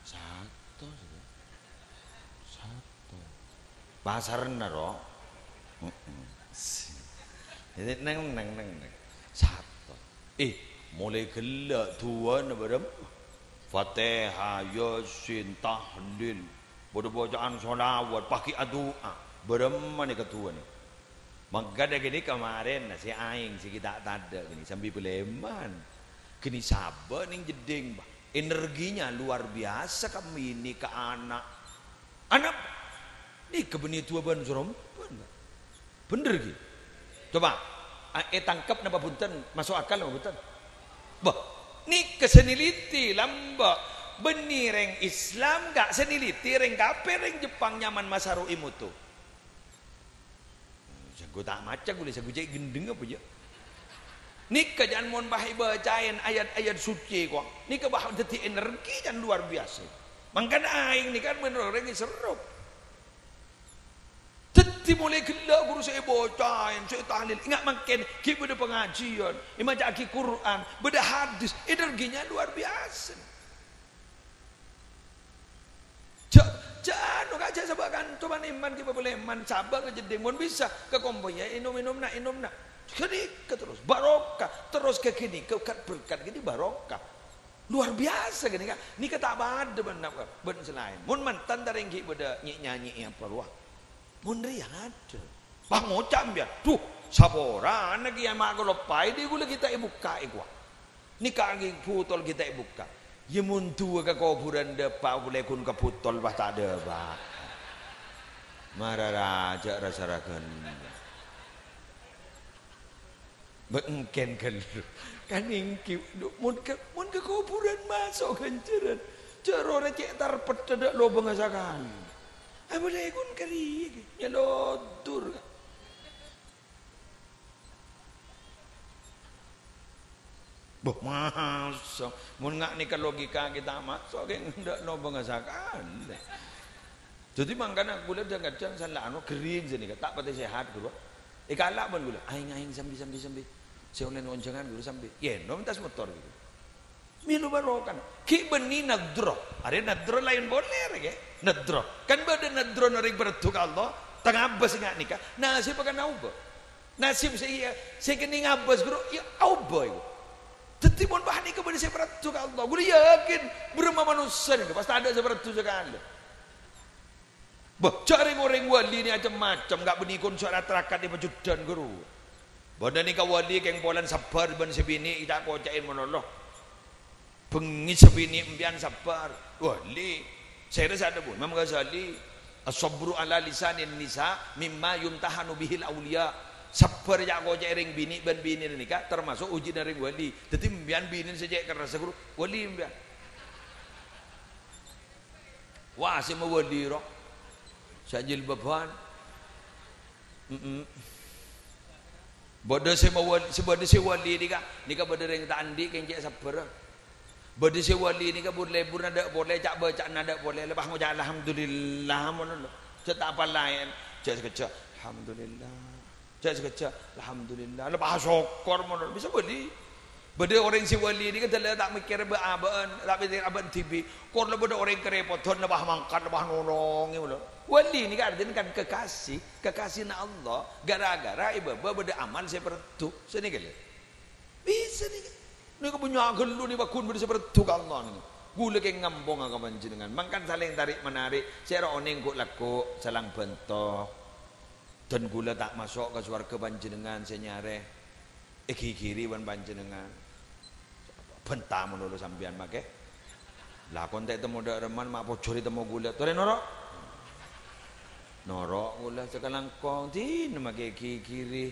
Satos, ya. Satos. Pasarna, ro. Heeh. Jadi, neng, neng, neng, neng. Satos. Eh, molaè ghellâ' du'ana bârâmma. Fatihah, Yasin, tahlil. Bâdâ bacaan sholawat, paghi' adu'a. Bârâmma nèka du'ana. Mangkana ghânèka marèna sè aèng sè ghi' ta' tadâ' ghânèka sambi palèman. Ghânèka sabâ neng jeddhing, Pak. Energinya luar biasa ka binè ka ana'. Ana' nèka bânnè du'a bân-sarombân, Pak. Bhender, ghi? Coba, a-, ètangkep napa bhunten? Maso' akal napa bhunten? Bâh, nèka sè nèliti lambâ'. Bânnè rèng Islam, ga' sè nèliti rèng kafir, rèng Jepang nyaman Masaru Emoto. Sèngko' ta' maca ghulâ, sèngko' cè' ghendheng apa, ya? Nèka jhân mon bâ' èbâcaè ayat-ayat suci, kok. Nèka bâ' dhâddhi energi jhân luar biasa. Mangkana aèng nèka bân orèng èserrop. Dhâddhi molaè ghellâ' ghuru sè èbâcaè, sè tahlil. Enga' mangkèn ghi' bâdâ pangajiân, èmaca'aghi Qur'an, bâdâ hadis, energinya luar biasa. Jhâ', jhâ' anu, Ka', jhâ' sabâ' kanto bân èman ghi' papalèman, sabâ' ka jeddhing, mon bisa, ka kompoyya, ènom-ènomna, ènomna. Ghânèka terros, barokah. Terros ka ghânèka, berkat, berkat ghânèka barokah. Luar biasa ghânèka. Nèka ta' padâ bân, bân sè laèn. Mon mantan tarèng ghi' bâdâ nyè'-nyanyè'è apa rowa. Mon rèya adâ'. Pas ngoca' empèyan, "Dhu, saporana kèya ma' kaloppaè dhi' ghulâ ghi' ta' èbukkaè kowa. Nèka ghi' bhutol ghi' ta' èbukka'." Yâ mon du'a ka kobhurân dâpa' polè ghun ka bhutol pas ta' dâpa'. Mara rajâ rasa raghân. Bâ' engkèn ghâllu. Kan ènggi, dhu, mon ka, mon ka kobhurân maso' ghânjhârân. Jhâ' rowa cè' tarpetta dâ' lobângnga sakalè. Apalagi ghun karè, nyalodur. Bâh, maso'. Mon nga' nèka logika kita maso', kèng endâ' lobângnga sakalè. Dhâddhi mangkana ghulâ dhâng-kadhâng sala anu ghering sè nèka, ta' patè sehat, ghuru. Èkala' bân ghulâ, "Aèng, aèng, sambi, sambi, sambi. Sè ollè nonjhângan, ghuru, sambi." Yè, nom tas motor, gitu. Mèlo barokana. Ghi' bânnè nadro. Arè nadro laèn polè, arè, ghi. Nadro. Kan bâdâ nadro orèng parlo ka Allah, tang abâs nga' nèka. Nasib kan aobâ. Nasib sè iyâ, sè kènè' ngabâs, ghuru, iyâ aobâ, ibu. Dhâddhi, mon bâ' nèka bâdâ sè parlo ka Allah, ghuru yakin, bârâmma manossa nèka, pas tadâ' sè parlo sakalè. Bâh, jhâ' rèng-orèng wali nè macem-macem, nga' bânnè kon sè rat-rakat è pajudhân, ghuru. Bâdâ nèka wali kèng polana sabbhâr bân sè binè' èca'-koca'è malolo. Bengngè sè binè' empèyan sabbhâr. Wali. Sèrè sè adhâbu Imam Ghazali, "As-sabru ala lisanin nisa mimma yumtahanu bihil auliya." Sabbhâr ca'-koca'è rèng binè' bân binèna nèka termasuk ujina rèng wali. Dhâddhi empèyan binèna sè cè' kerressa, ghuru, wali empèyan. Wah, sè mawali, ro. Sè jilbaban. Mm-mm. Bâdâ sè mawal-, sè bâdâ sè wali nèka, nèka bâdâ rèng ta' andi' kèng cè' sabbhârâ. Bâdâ sè wali nèka bur-lebur nadâ' polè, ca'-bâca'an nadâ' polè, la pas ngoca' alhamdulillah, mono lo. Cè' ta' apa laèn, cè' sakejjhâ', alhamdulillah. Cè' sakejjhâ', alhamdulillah. La pas sokkor, mono lo. Bisa wali. Bâdâ orèng sè wali nèka dâlla ta' mèkkèrè bâ'-abâ'ân, ta' mèkkèrè abâ'na dhibi'. Kor la bâdâ orèng karèpodhân, la pas mangkat, la pas nolongè, mono lo. Wali nèka artèna kan kekasih, kekasihna Allah, gara-gara è bâbâ bâdâ amal sè perdhu. Sanèka lho. Bisa nèka. Nèka bânnya' ghâllu nèka pagghun bâdâ sè perdhu ka Allah nèka. Ghulâ kèng ngamponga ka panjhennengngan. Mangkana salèng tarèk-manarèk, sè ro onèng ghu'-lagghu', salang bhânto. Dân ghulâ ta' maso' ka sowarghâ panjhennengngan sè nyarè èghighiri bân panjhennengngan. Bhânta malolo sampèyan makè. Lakon ta' ètemmo dâ' remman ma' pojhur ètemmo ghulâ. Torè noro'. Noro' ghulâ sakalangkong. Dinah makè èghighiri.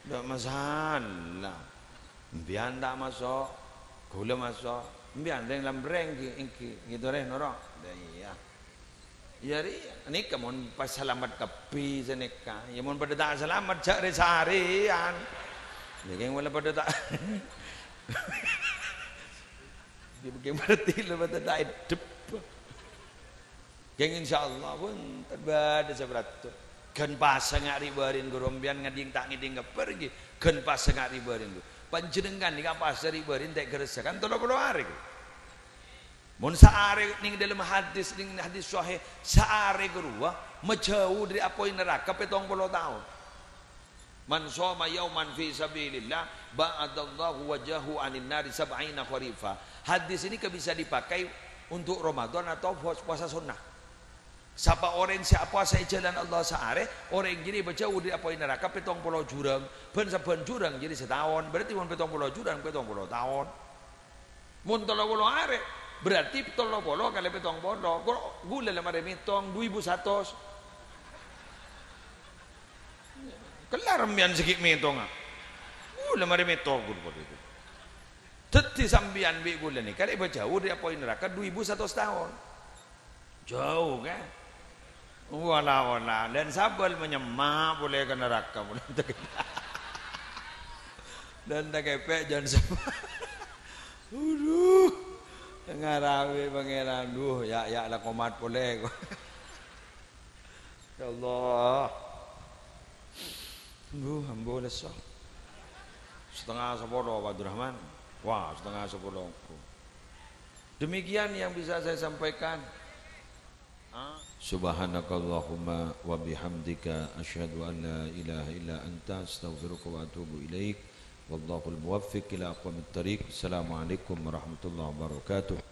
Ndak masalah. Sampèyan ta' maso'. Ghulâ maso'. Sampèyan rèng lamrèng ghi, ènggi. Ghi torè noro'. Iyâ. Iyâ, rè, nèka mon pas salamet kabbhi sanèka. Iyâ, mon padâ ta' salamet, jhâ' rè-sarèyan. Iyâ, kèng wala padâ ta'. Iyâ, kèng berarti la padâ ta' eddhep. Kèng, insyaallah, pon, bâdâ sè bârâto. Ghân pas nga' rè-bârèn, ghuru, sampèyan ngèdhing ta' ngèdhing kabhâr, ghi. Ghân pas nga' rè-bârèn, ghu. Panjhennengngan nèka pas rè-bârèn ta' ghârâssakan tello polo arè, ghu. Mon saarè neng dâlem hadis, neng hadis sahih, saarè ghâruwa majhâu dâri apoy naraka pètong polo taon. "Man shoma yauman fi sabilillah, ba'adallahu wajhahu 'anin nari sab'ina kharifa." Hadis ini bisa dipakai untuk Ramadan atau puas-, puasa sunnah. Sapa orèng sè apowasa è jhâlân Allah saarè, orèng jârèya èpajhâu dâri apoy naraka pètong polo jhurâng, bân sabbhân jhurâng jârèya sataon, berarti mon pètong polo jhurâng, pètong polo taon. Mon tello polo arè, berarti tello polo kalè pètong polo. Ko-, ghulâ la marè mètong, du èbu satos. Kellar sampèyan sè ghi' mètonga. Ghulâ marè mètong, ghulâ. Dhâddhi sampèyan bi' ghulâ nèka kalè èpajhâu dâri apoy naraka du èbu satos taon. Jhâu, kan? Wala-wala, dân sabâl manyemma' polè ka naraka, polè. Dân takèpè' jân semma'. Aduh, ngarawè Pangèran, duh, ya', ya', la komat polè. Ya Allah. Ambu, ambu, lesso. Setengah sepuluh, Pak Abdurrahman. Wah, setengah sepuluh. Demikian yang bisa saya sampaikan. Ah. Subhanakallahumma wa bihamdika, asyhadu an la ilaha illa anta, astaghfiruka wa atubu ilaik. Wallahul muwaffiq ila aqwamit thariq. Assalamualaikum warahmatullahi wabarakatuh.